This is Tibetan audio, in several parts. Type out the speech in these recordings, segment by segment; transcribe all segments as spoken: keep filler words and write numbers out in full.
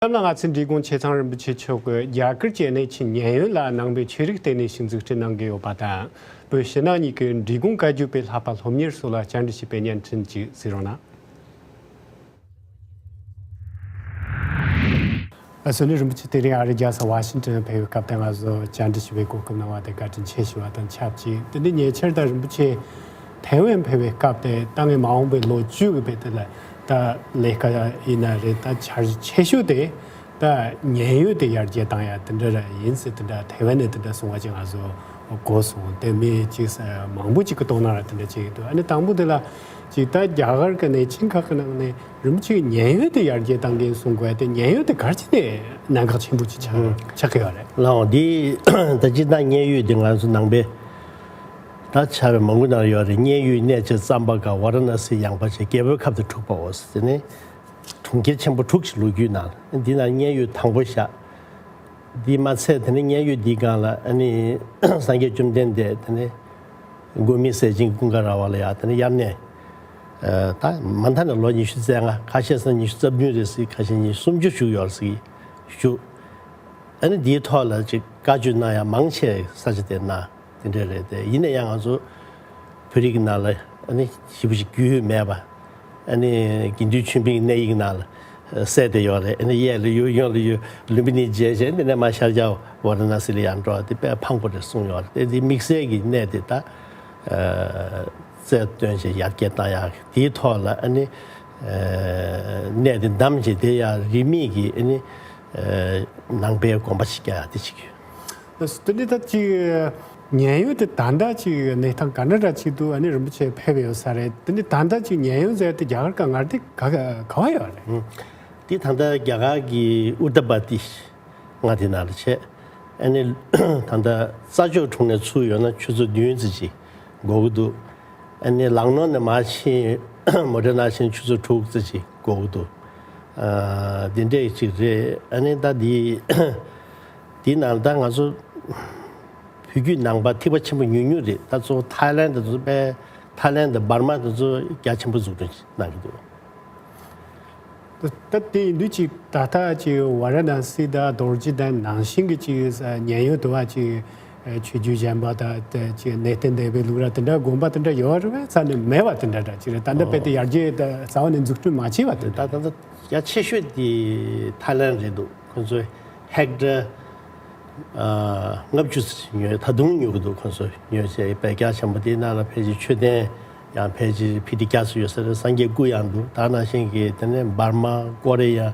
ལ་ང་ཚོའི་འབྲི་གུང་ཆེ་ཚང་རིན་པོ་ཆེ་མཆོག་གིས་རྒྱ་གར་གྱི་གནས་ཆེན་མཉན་ཡོད་ལ་ནང་པའི་ཆོས་རིག་ལྟེ་གནས་ཤིག་འཛུགས་སྐྲུན་གནང་གི་ཡོད་པ་དང་། བོད་ཕྱི་ནང་གཉིས་ཀྱི་འབྲི་གུང་བཀའ་བརྒྱུད་པའི་བསླབ་པ་སློབ་གཉེར་སོགས་ལ་བཅར་འདྲི་བྱས་པའི་བརྙན་འཕྲིན་ཅིག་གཟིགས་རོགས་གནང་། ཨ། བསོད་ནམས་རིན་པོ་ཆེ་དེ་རིང་ཨ་རིའི་རྒྱལ་ས་ཝ་ཤིང་ཏོན་ཕེབས་པའི་སྐབས་དེར་ང་ཚོ་བཅར་འདྲི་ཞུ་བའི་གོ་སྐབས་གནང་བ་དེ་བཀའ་དྲིན་ཆེ་ཞུ་བ་དང་ཆབས་ཅིག་དེ་ནས་ཉེ་ཆར་ད་རིན་པོ་ཆེ་ཐའེ་ཝན་ཕེབས་པའི་སྐབས་དེ་ད་ངས་མ་འོངས་པའི་ལོ་བཅུ་གི་བར་དེ་ལ་ད་ལས་ཀ་ཡིན་ན་རེད། ད་འཆར་གཞི་ཆེ་ཤོས་དེ་ད་མཉན་ཡོད་དེ་ཡར་རྒྱས་བཏང་ཡ་དེ་འདྲ་ར་ཡིན་ཟེར། དེ་འདྲ་ཐའེ་ཝན་ནས་དེ་འདྲ་གསུང་བ་ཅིག་ང་ཚོ་གོ་སོང་། དེ་མི་ཅིག་མང་པོ་ཅིག་གི་དོ་སྣང་ར་དེ་འདྲ་བྱེད་ཀྱི་འདུག་ཨ་ནི་དང་པོ་དེ་ལ་ཅིག་ད་རྒྱ་གར་གྱི་གནས་ཆེན་ཁག་གི་ནང་ནས་རིན་པོ་ཆེས་མཉན་ཡོད་དེ་ཡར་རྒྱས་བཏང་གིན་གསུང་དགོས་ཡ་དེ། མཉན་ཡོད་དེ་ག་རེ་བྱས་ནས་གནད་འགག་ཆེན་པོ་ཅིག་ཆགས་ཆགས་ཀྱི་ཡོད་རེད། ལགས་འོང་། འདི་ད་སྤྱིར་བཏང་མཉན་ཡོད་དེ་ང་ཚོ་ནང་པའི་ད་བྱ་བའི་མང་པོ་ནང་ཡོད་རེད། མཉན་ཡོད་གནས་བྱེད་བརྩམ་པ་དགའ། ཝཱ་ར་ཎ་སི་ཡངས་པ་བྱས། རྒྱལ་པོའི་ཁབ་ཏུ་འཁྲུགས་པའོ། དེ་ནི་གྲོང་ཁྱེར་ཆེན་པོ་དྲུག་ཅིག་ལོ་རྒྱུས་ནང་འདི་ནང་མཉན་ཡོད་དང་པོ་བཞག་འདི་མ་ཚད་དེ་ནི་མཉན་ཡོད་འདིའི་སྒང་ལ་ཨ་ནི་སངས་རྒྱས་བཅོམ་ལྡན་འདས་དེ་ནི་མགོན་མེད་ཟས་སྦྱིན་ཀུན་དགའ་ར་བ་ལ་ཡ་དེ་ནི་དབྱར་གནས། ཨ། ད་མ་མཐའ་ནས་ལོ་ཉི་ཤུ་རྩ་ལྔ། ཁ་ཤས་སོང་ཉི་ཤུ་རྩ་བདུན་རེད་ཟེར། ཁ་ཤས་ཉི་ཤུ་སུམ་ཅུ་བཞུགས་ཡོད་རེད་ཟེར་གྱི་བཞུགས། ཨ་ནི་འདིའི་ཐོག་ལ་ཅིག་བཀའ་བརྒྱུད་གནང་ཡ་མང་ཆེ་ས་ཆ་དེར་གནང་། དེ་འདྲ་རེད་དེ། ཡིན་ན་ཡང་ང་ཚོ་བོད་རིགས་ནང་ལ་ཨ་ནི་ཞེ་པོ་ཅིག་རྒྱུས་ཡོད་མེད་པ། ཨ་ནི་དགེ་འདུན་ཆོས་འཕེལ་གྱི་གནས་ཡིག་ནང་ལ་གསལ་བསྡད་ཡོད་རེད། ཨ་ནི་གཡས་ལ་ཡོད། གཡོན་ལ་ཡོད། ལུམ་བི་ནིའི་རྗེས་བྱས་འདི་ནས་མར་ཤར་རྒྱག་ཝཱ་ར་ཎ་སི་ལ་ཡར་འགྲོ་བ་དེ་དཔེ་ཕངས་པོ་རེད་གསུངས་ཡོད་རེད་དེ། དེ་དམིགས་བསལ་གྱི་གནས་དེ་ད་རྩལ་བཏོན་བྱས་ཡར་རྒྱས་བཏང་ཡག་དེའི་ཐོག་ལ་ཨ་ནི་གནས་དེ་བདམས་བྱས་དེ་ཡང་རིས་མེད་ཀྱི་ཨ་ནི་ནང་པའི་དགོན་པ་ཞིག་རྒྱག་ཡག་དེ་བྱེད་ཀྱི་ཡོད། དེ་ནི་ད་ཅིག་མཉན་ཡོད་དེ་ད་ལྟ་ཅིག་གནས་སྟངས་ག་འདྲ་འདྲ་ཅིག་འདུག་ཨ་ནི་རིན་པོ་ཆེ་ཕེབས་ཡོད་ས་རེད། དེ་ནི་ད་ལྟ་ཅིག་མཉན་ཡོད་ཟེར་དེ་རྒྱ་གར་ག་ངར་དེ་ག་ག་བ་ཡོད་རེད། ཨང་། དེ་ད་ལྟ་རྒྱ་གར་གྱི་ཨུ་ཏར་པར་དི་ཤི་མངའ་སྡེ་ནང་ལ་བྱས། ཨ་ནི་ད་ལྟ་རྩྭ་མཆོག་གྲོང་ནས་ཚུར་ཡོང་ན་ཆུ་ཚོད་བདུན་ཙམ་ཅིག་འགོར་གྱི་འདུག་ཨ་ནི་ལག་ནོར་ནས་མར་ཕྱིན། མོ་ཊའི་ནང་ཕྱིན་ཆུ་ཚོད་དྲུག་ཙམ་ཅིག་འགོར་གྱི་འདུག་ཨ། དེ་འདྲས་ཅིག་རེད། ཨ་ནི་ད་འདི་འདི་ནང་ད་ང་ཚོ་བོད་བརྒྱུད་ནང་པ་ཐེག་པ་ཆེན་པོ་ཉུང་ཉུང་རེད། ད་གཙོ་བོ་ཐའི་ལན་དང་ཚོ་པའི་ཐའི་ལན་དང་འབར་མ་དང་ཚོ་རྒྱ་ཆེན་པོ་འཛུགས་སྐྲུན་གནང་གི་འདུག་ད་ད་དེ་ཡིན་དུས་ཅིག་ད་ལྟ་ཅིག་ཝཱ་ར་ཎ་སི་དང་རྡོ་རྗེ་གདན་ནང་བཞིན་གྱི་ཅིག་མཉན་ཡོད་དུ་བ་ཅིག་ཆོས་བརྒྱུད་གཞན་པ་དང་དེ་ཅིག་གནས་བརྟན་སྡེ་པའི་ལུགས་ར་དེ་འདྲ་དགོན་པ་དེ་འདྲ་ཡོད་རེད་པས། རྩ་ནས་མེད་པ་དེ་འདྲ་འདྲ་ཅིག་རེད། ད་ལྟ་དཔེ་དེ་ཡར་རྒྱས་ད་རྩ་བ་ནས་འཛུགས་སྐྲུན་མ་བྱས་པ་དེ་འདྲ། ད་ད་ལྟ་ཡ་ཆེ་ཤོས་དེ་ཐའི་ལན་རེད་འདུག་ཁོང་ཚོས་ཧེག་ཊར་ཨ་ལྔ་བཅུ་ཙམ་ཉོས། ད་དུང་ཉོ་གི་འདུག་ཁོང་ཚོས་ཉོས་བྱས་དཔེ་རྒྱ་ཆེན་པོ། དེའི་ནང་ལ་ཕལ་ཆེར་མཆོད་རྟེན་ཡང་ཕལ་ཆེར་ཕི་ཊི་བརྒྱ་ཙམ་ཡོད་ས་རེད། སངས་རྒྱས་སྐུ་ཡང་འདུག་ད་ནང་བཞིན་གྱི་དེ་ནས་འབར་མ། ཀོ་རི་ཡ།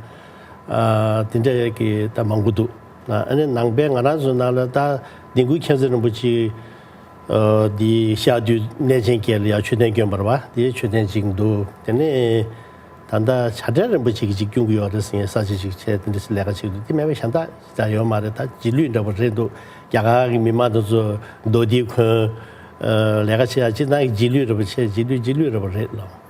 ཨ། དེ་འདྲ་གི་ད་མང་པོ་འདུག་ཨ་ནི་ནང་པའི་ང་རང་ཚོའི་ནང་ལ་ད་ལྡིང་སྐུ་མཁྱེན་བརྩེ་རིན་པོ་ཆེ་ཨ་འདི་གཤེགས་དུས་གནས་ཆེན་བརྒྱད་ལ་ཡང་མཆོད་རྟེན་བསྐྱོན་པ་རེད་པ། དེའི་མཆོད་རྟེན་གཅིག་འདུག་དེ་ནས་ད་ལྟ་བྱ་བྲལ་རིན་པོ་ཆེ་གིས་གཅིག་བསྐྱོན་གྱི་ཡོད་རེད་ཟེར་མཁན་ས་ཆ་ཅིག་བྱས་དེ་འདྲ་ཞིག་ལས་ཀ་བྱེད་ཀྱི་འདུག་དེ་མེད་པའི་གཞན་དག་ཅིག་ད་ཡོད་མ་རེད། ད་རྗེས་ལུས་འདྲ་པོ་རེད་འདུག་རྒྱ་གར་གྱི་མི་མང་དེ་ཚོ་མདོ་འདི་གོན། ཨ། ལས་ཀ་བྱེད་ཡག་སྤྱིར་བཏང་གི་རྗེས་ལུས་འདྲ་པོ་བྱས། རྗེས་ལུས་རྗེས་ལུས་འདྲ་པོ་རེད་ལགས།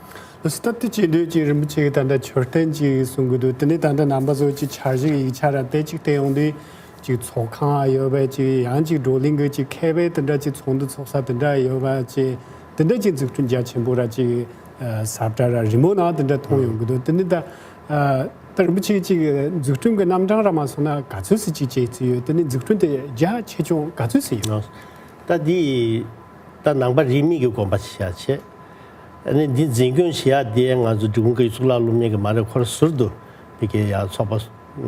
ལགས་སོ། ད་དེ་བྱེད་དུས་ཅིག་རིན་པོ་ཆེ་གིས་ད་ལྟ་མཆོད་རྟེན་ཅིག་གསུང་གི་འདུག་དེ་ནས་ད་ལྟ་རྣམ་པ་ཚོ་ཅིག་འཆར་གཞི་ཡིག་ཆ་ར་དེ་ཅིག་བལྟས་ཡོང་དུས་ཅིག་ཚོགས་ཁང་ཡོད་པ་ཅིག་ཡང་ཅིག་བགྲོ་གླེང་གི་ཅིག་མཁས་པའི་དེ་འདྲ་ཅིག་ཚོགས་འདུ་ཚོགས་ས་དེ་འདྲ་ཡོད་པ་ཅིག་དེ་འདྲ་ཅིག་འཛུགས་སྐྲུན་རྒྱ་ཆེན་པོ་ར་ཅིག་ཨ་ཟབ་དྲག་ར་རི་མོ་ནང་དེ་འདྲ་མཐོང་ཡོང་གི་འདུག་དེ་ནས་ད་ཨ་ད་རིན་པོ་ཆེ་ཅིག་འཛུགས་སྐྲུན་གྱི་རྣམ་གྲངས་ར་མ་སོང་ན་ག་ཚོད་ཙམ་ཅིག་བྱས་ཚུལ་ཡོད། དེ་ནས་འཛུགས་སྐྲུན་དེ་རྒྱ་ཆེ་ཆུང་ག་ཚོད་ཙམ་ཡོད། ད་འདི་ད་ནང་པ་རིས་མེད་ཀྱི་དགོན་པ་ཞིག་བྱས། ཨ་ནི་འདི་འཛིན་སྐྱོང་བྱེད་ཡག་དེ་ང་ཚོ་འབྲི་གུང་བཀའ་བརྒྱུད་གཙུག་ལག་སློབ་གཉེར་གྱི་མ་རེད། ཁོ་རང་ཟུར་དུ་ཕ་གིའི་ཡང་ཚོགས་པ་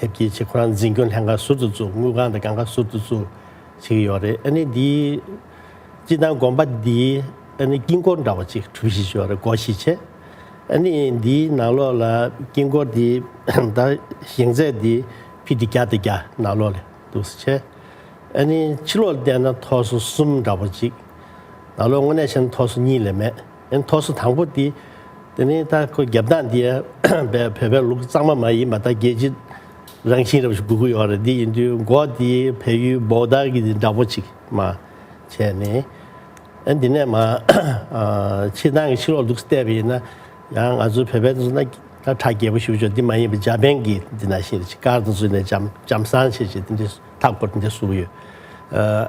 དེབ་སྐྱེལ་བྱས། ཁོ་རང་འཛིན་སྐྱོང་ལྷན་ཁང་ཟུར་དུ་བཙུགས། དངུལ་ཁང་དང་གང་ག་ཟུར་དུ་བཙུགས་བྱེད་ཀྱི་ཡོད་རེད། ཨ་ནི་འདི་སྤྱིར་བཏང་དགོན་པ་འདི་ཨ་ནི་དཀྱིལ་འཁོར་འདྲ་བོ་ཅིག་གྲུ་བཞི་ཅིག་ཡོད་རེད། སྒོ་བཞི་བྱས། ཨ་ནི་འདིའི་ནང་ལོགས་ལ་དཀྱིལ་འཁོར་འདི་ད་བཞེངས་ཚད་འདི་ཕི་ཊི་བརྒྱ་དང་བརྒྱ་ནང་ལོགས་ལ་འདུག་སེ་བྱས། ཨ་ནི་ཕྱི་ལོགས་བལྟས་ན་ཐོག་སོ་གསུམ་འདྲ་པོ་ཅིག་ནང་ལོགས་དངོས་གནས་བྱས་ན་ཐོག་སོ་གཉིས་ལས་མེད། ཨ་ནི་ཐོག་སོ་དང་པོ་འདི་དེ་ནི་ད་ཁོ་རྒྱབ་སྟངས་འདི་བོད་པའི་ལུགས་གཙང་མ་མ་ཡིན་པ། ད་རྒྱལ་སྤྱི་རང་བཞིན་འདྲ་པོ་ཞིག་དགོས་ཀྱི་ཡོད་རེད། འདི་ཡིན་དུས་སྒོ་འདི་བལ་ཡུལ་བྷོ་ཊ་གི་འདི་འདྲ་པོ་ཅིག་མ་བྱས་ནས། ཨ་འདི་ནས་མ་ཨ་ཕྱི་ནང་གི་ཕྱི་ལོགས་ལུགས་བལྟས་པ་ཡིན་ན་ཡང་ང་ཚོའི་བོད་པའི་དེ་ཚོ་ན་ད་གྲ་རྒྱས་པོ་ཞེ་པོ་ཅིག་འདི་མ་ཡིན་པ་འཇར་པན་གྱི་འདི་ནང་བཞིན་རེད། ཅིག་དཀར་དང་བཙུགས་ནས་ལྕམ་ལྕམ་བཟང་བྱས་བྱས་དེ་འདྲའི་ཐག་པོ་དེ་འདྲ་བཟོ་གི་ཡོད།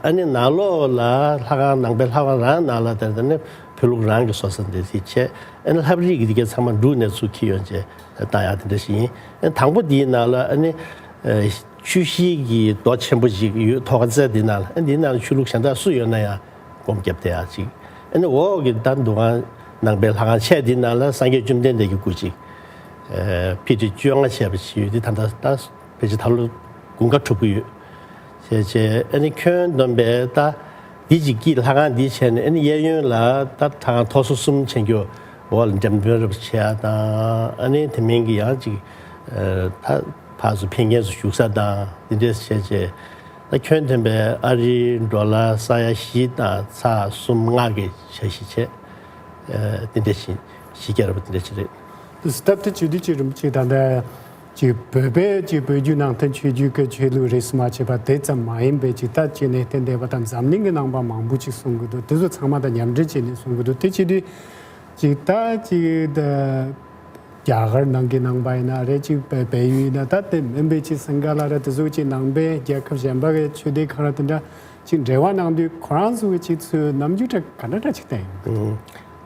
ཨ་ནི་ནང་ལོགས་ལ་ལྷ་ཁང་ནང་པའི་ལྷ་ཁང་རང་ནང་ལ་དེ་དེ་ནས་ བོད་ལུགས་རང་གི་བཟོ་ས་འདི་དེ་བྱས། ཨ་ནི་ལྷ་རིས་ཀྱི་དེ་གའི་ཚང་མ་འབྲུག་ནས་ཚུར་འཁྱེར་ཡོང་བྱས་བཏང་ཡག་དེ་འདྲ་ཞིག་ཡིན། ཨ་ནི་དང་པོ་དེའི་ནང་ལ་ཨ་ནི་ཆུ་ཤེལ་གྱི་རྡོ་ཆེན་པོ་ཞིག་ཡོད། ཐོག་ཁ་རྩེ་དེའི་ནང་ལ། ཨ་ནི་དེའི་ནང་ལ་ཆོས་ལུགས་གཞན་དག་སུ་ཡོད་ན་ཡང་སྒོམ་བརྒྱབ་བསྡད་ཡག་ཅིག་ཨ་ནི་འོག་གི་ད་འདུ་ཁང་ནང་པའི་ལྷ་ཁང་ཆེ་དེའི་ནང་ལ་སངས་རྒྱས་བཅོམ་ལྡན་འདས་ཀྱི་སྐུ་ཅིག་ཨ་ཕི་ཊི་བཅོ་ལྔ་བྱས་པ་ཞིག་ཡོད། དེ་ད་ལྟ་ད་ཕལ་ཆེར་ད་ལོ་དགུན་ཁ་གྲུབ་ཀྱི་ཡོད། བྱས་བྱས་ཨ་ནི་ཁྱོན་བསྡོམས་པས་ད་འདི་གཅིག་གིས་ལྷ་ཁང་འདི་བྱས་ནས། ཨ་ནི་གཡས་གཡོན་ལ་ད་ལྷ་ཁང་མཐོ་ས་གསུམ་བྱས་རྒྱུ་འོག་ལ་འགྲེམས་སྟོན་རབ་བྱེད་ཡག་དང་། ཨ་ནི་དེ་མིན་གྱི་ཡང་ཅིག་ཨ་ད་ཕར་ཚུར་ཕེབས་མཁན་ཚོ་བཞུགས་ས་དང་འདི་འདྲས་བྱས་བྱས། ད་ཁྱོན་བསྡོམས་པས་ཨ་རིའི་ཌོ་ལར་ས་ཡ་བཞི་དང་ཚེག་གསུམ་ལྔ་གི་འཆར་གཞི་བྱས། ཨ་འདི་འདྲས་ཞིག་བཞི་བརྒྱ་རེ་བ་འདི་འདྲས་ཅིག་རེད། སྟབས་བདེ་བྱེད་དུས་ཅིག་རིམ་གྱིས་ད་ལྟ་ཅིག་བོད་པའི་ཅིག་བོད་བརྒྱུད་ནང་བསྟན་ཆོས་བརྒྱུད་ཀྱི་ཆོས་ལུགས་རིས་སུ་མ་ཆད་པ་དེ་ཙམ་མ་ཡིན་པའི་ཅིག་ད་ཅིག་གནས་བརྟན་སྡེ་པ་དང་འཛམ་གླིང་གི་ནང་པ་མང་པོ་ཅིག་གསུང་གི་འདུག་དེ་ཚོ་ཚང་མ་དང་མཉམ་འབྲེལ་བྱས་ནས་གསུང་གི་འདུག་དེ་བྱེད་དུས་ཅིག་ད་ཅིག་ད་རྒྱ་གར་ནང་གི་ནང་པ་ཡིན་ན་རེད། ཅིག་བལ་བལ་ཡུལ་ཡིན་ན། ད་དེ་མིན་པའི་ཅིག་སིང་ག་ལ་ར་དེ་ཚོ་ཅིག་ནང་པའི་རྒྱལ་ཁབ་གཞན་པ་གི་ཆོས་སྡེ་ཁག་ར་དེ་འདྲ་ཅིག་འབྲེལ་བ་གནང་དུས་ཁོ་རང་ཚོ་གི་ཅིག་ཚོའི་རྣམ་འགྱུར་འདྲ་ག་འདྲ་འདྲ་ཅིག་བསྟན་ཡོང་གི་འདུག་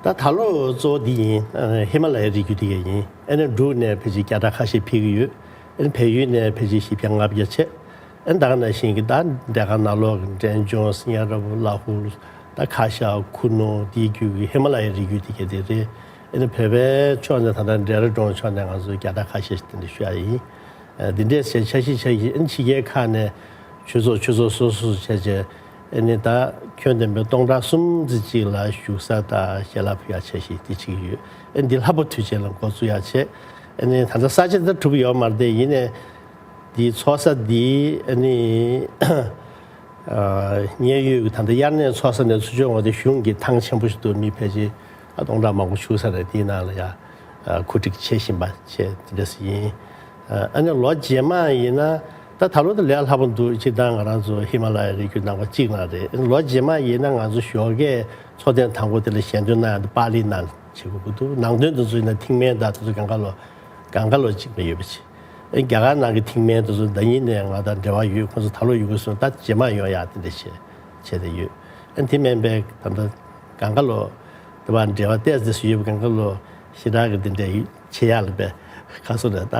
ད་ད་ལོ་གཙོ་བོ་འདི་ཡིན། ཨ་ཧི་མ་ལ་ཡའི་རི་རྒྱུད་འདི་ག་ཡིན། ཨ་ནི་འབྲུག་ནས་ཕལ་ཆེར་བརྒྱ་ཕྲག་ཁ་ཤས་ཕེབས་ཀྱི་ཡོད། ཨ་ནི་བལ་ཡུལ་ནས་ཕལ་ཆེར་བཞི་བརྒྱ་ལྔ་བརྒྱ་བྱས། ཨ་ནི་ད་ག་ནང་བཞིན་གྱི་ད་འབྲས་དཀར་ནང་ལོགས་ཀྱི་འབྲས་ལྗོངས། སེ་ཉ་ར་བོ། ལ་ཧུལ། ད་ཁ་ཤ། ཁུ་ནུ། དེའི་རྒྱུད་ཀྱི་ཧི་མ་ལ་ཡའི་རི་རྒྱུད་འདི་ག་དེ་རེད། ཨ་ནི་བོད་པའི་ཕྱོགས་ནས་ད་ལྟ་ཌེ་ར་ཌུན་ཕྱོགས་ནས་ང་ཚོ་བརྒྱ་ཕྲག་ཁ་ཤས་ཤིག་དེ་འདྲ་ཞུ་ཡག་ཡིན། ཨ་འདི་འདྲས་བྱས་འཆར་གཞི་འཆར་གཞི། ཨ་ནི་ཕྱི་རྒྱལ་ཁག་ནས་ཆོས་ཚོགས་ཆོས་ཚོགས་སོ་སོ་བྱས་བྱས། ཨ་ནི་ད་ཁྱོན་བསྡོམས་པའི་སྟོང་ཕྲག་གསུམ་ཙམ་ཅིག་ལ་བཞུགས་ས་དང་ཞལ་ལག་ཕུལ་ཡག་འཆར་གཞི་དེ་བྱེད་ཀྱི་ཡོད། ཨ་ནི་འདི་ལྷག་པར་དུས་ཆེན་ལ་འགོ་བཙུགས་ཡག་བྱས། ཨ་ནི་ད་ལྟ་ས་ཆ་འདི་གྲུབ་ཡོད་མ་རེད་དེ། ཡིན་ནའི་འདི་ཚོགས་ས་འདི་ཨ་ནི་ཨ་མཉན་ཡོད་ཀྱི་ད་ལྟ་དབྱར་གནས་ཚོགས་ས་ནས་ཚུར་ཕྱོགས་འོང་དེ་གཞུང་གི་ཐང་ཆེན་པོ་ཞིག་འདུག་མི་ཕལ་ཆེར་ཨ་སྟོང་ཕྲག་མང་པོ་བཞུགས་ས་རེད། དེའི་ནང་ལ་ཡ་ཨ་གོ་སྒྲིག་བྱེད་བཞིན་པ་བྱས་དེ་འདྲ་ཞིག་ཡིན། ཨ་ནི་ལོ་རྗེས་མ་ཡིན་ན། ད་ད་ལོ་དེ་ལས་སླ་པོ་འདུག་སྤྱིར་བཏང་ང་རང་ཚོ་ཧི་མ་ལ་ཡའི་རི་རྒྱུད་ནང་པ་གཅིག་ལ་རེད། ལོ་རྗེས་མ་ཡིན་ན་ང་ཚོ་ཞོགས་ཀས་ཚོགས་ཐེངས་དང་པོ་དེ་ལ་ཞལ་འདོན་གནང་ཡག་དེ་པཱ་ལིའི་ནང་བྱེད་དགོས་ཀྱི་འདུག་ནང་དོན་དེ་ཚོ་ཡིན་ན་ཐེངས་མའི་ཟླ་དེ་ཚོ་སྒང་ག་ལོ་སྒང་ག་ལོ་གཅིག་མ་ཡོད་པ་བྱེད། ཨ་རྒྱ་གར་ནང་གི་ཐེངས་མའི་དེ་ཚོ་ཟླ་ཉིན་ནས་ང་དང་འབྲེལ་བ་ཡོད། ཁོང་ཚོ་ད་ལོ་ཡོང་གི་སོང་། ད་རྗེས་མ་ཡོང་ཡག་དེ་འདྲ་བྱས་བྱས་ཏེ་ཡོད། ཨ་དེ་མིན་པའི་ད་ལྟ་སྒང་ག་ལོ་དེ་བ་འབྲེལ་བ་ཏོག་ཙམ་ཞིག་ཡོད་པ། སྒང་ག་ལོ་ཞེ་དྲག་གི་དེ་འདྲ་ཡོད། ཆེ་ཡག་ལ་པའི་ཁ་སོ་རེ་ད་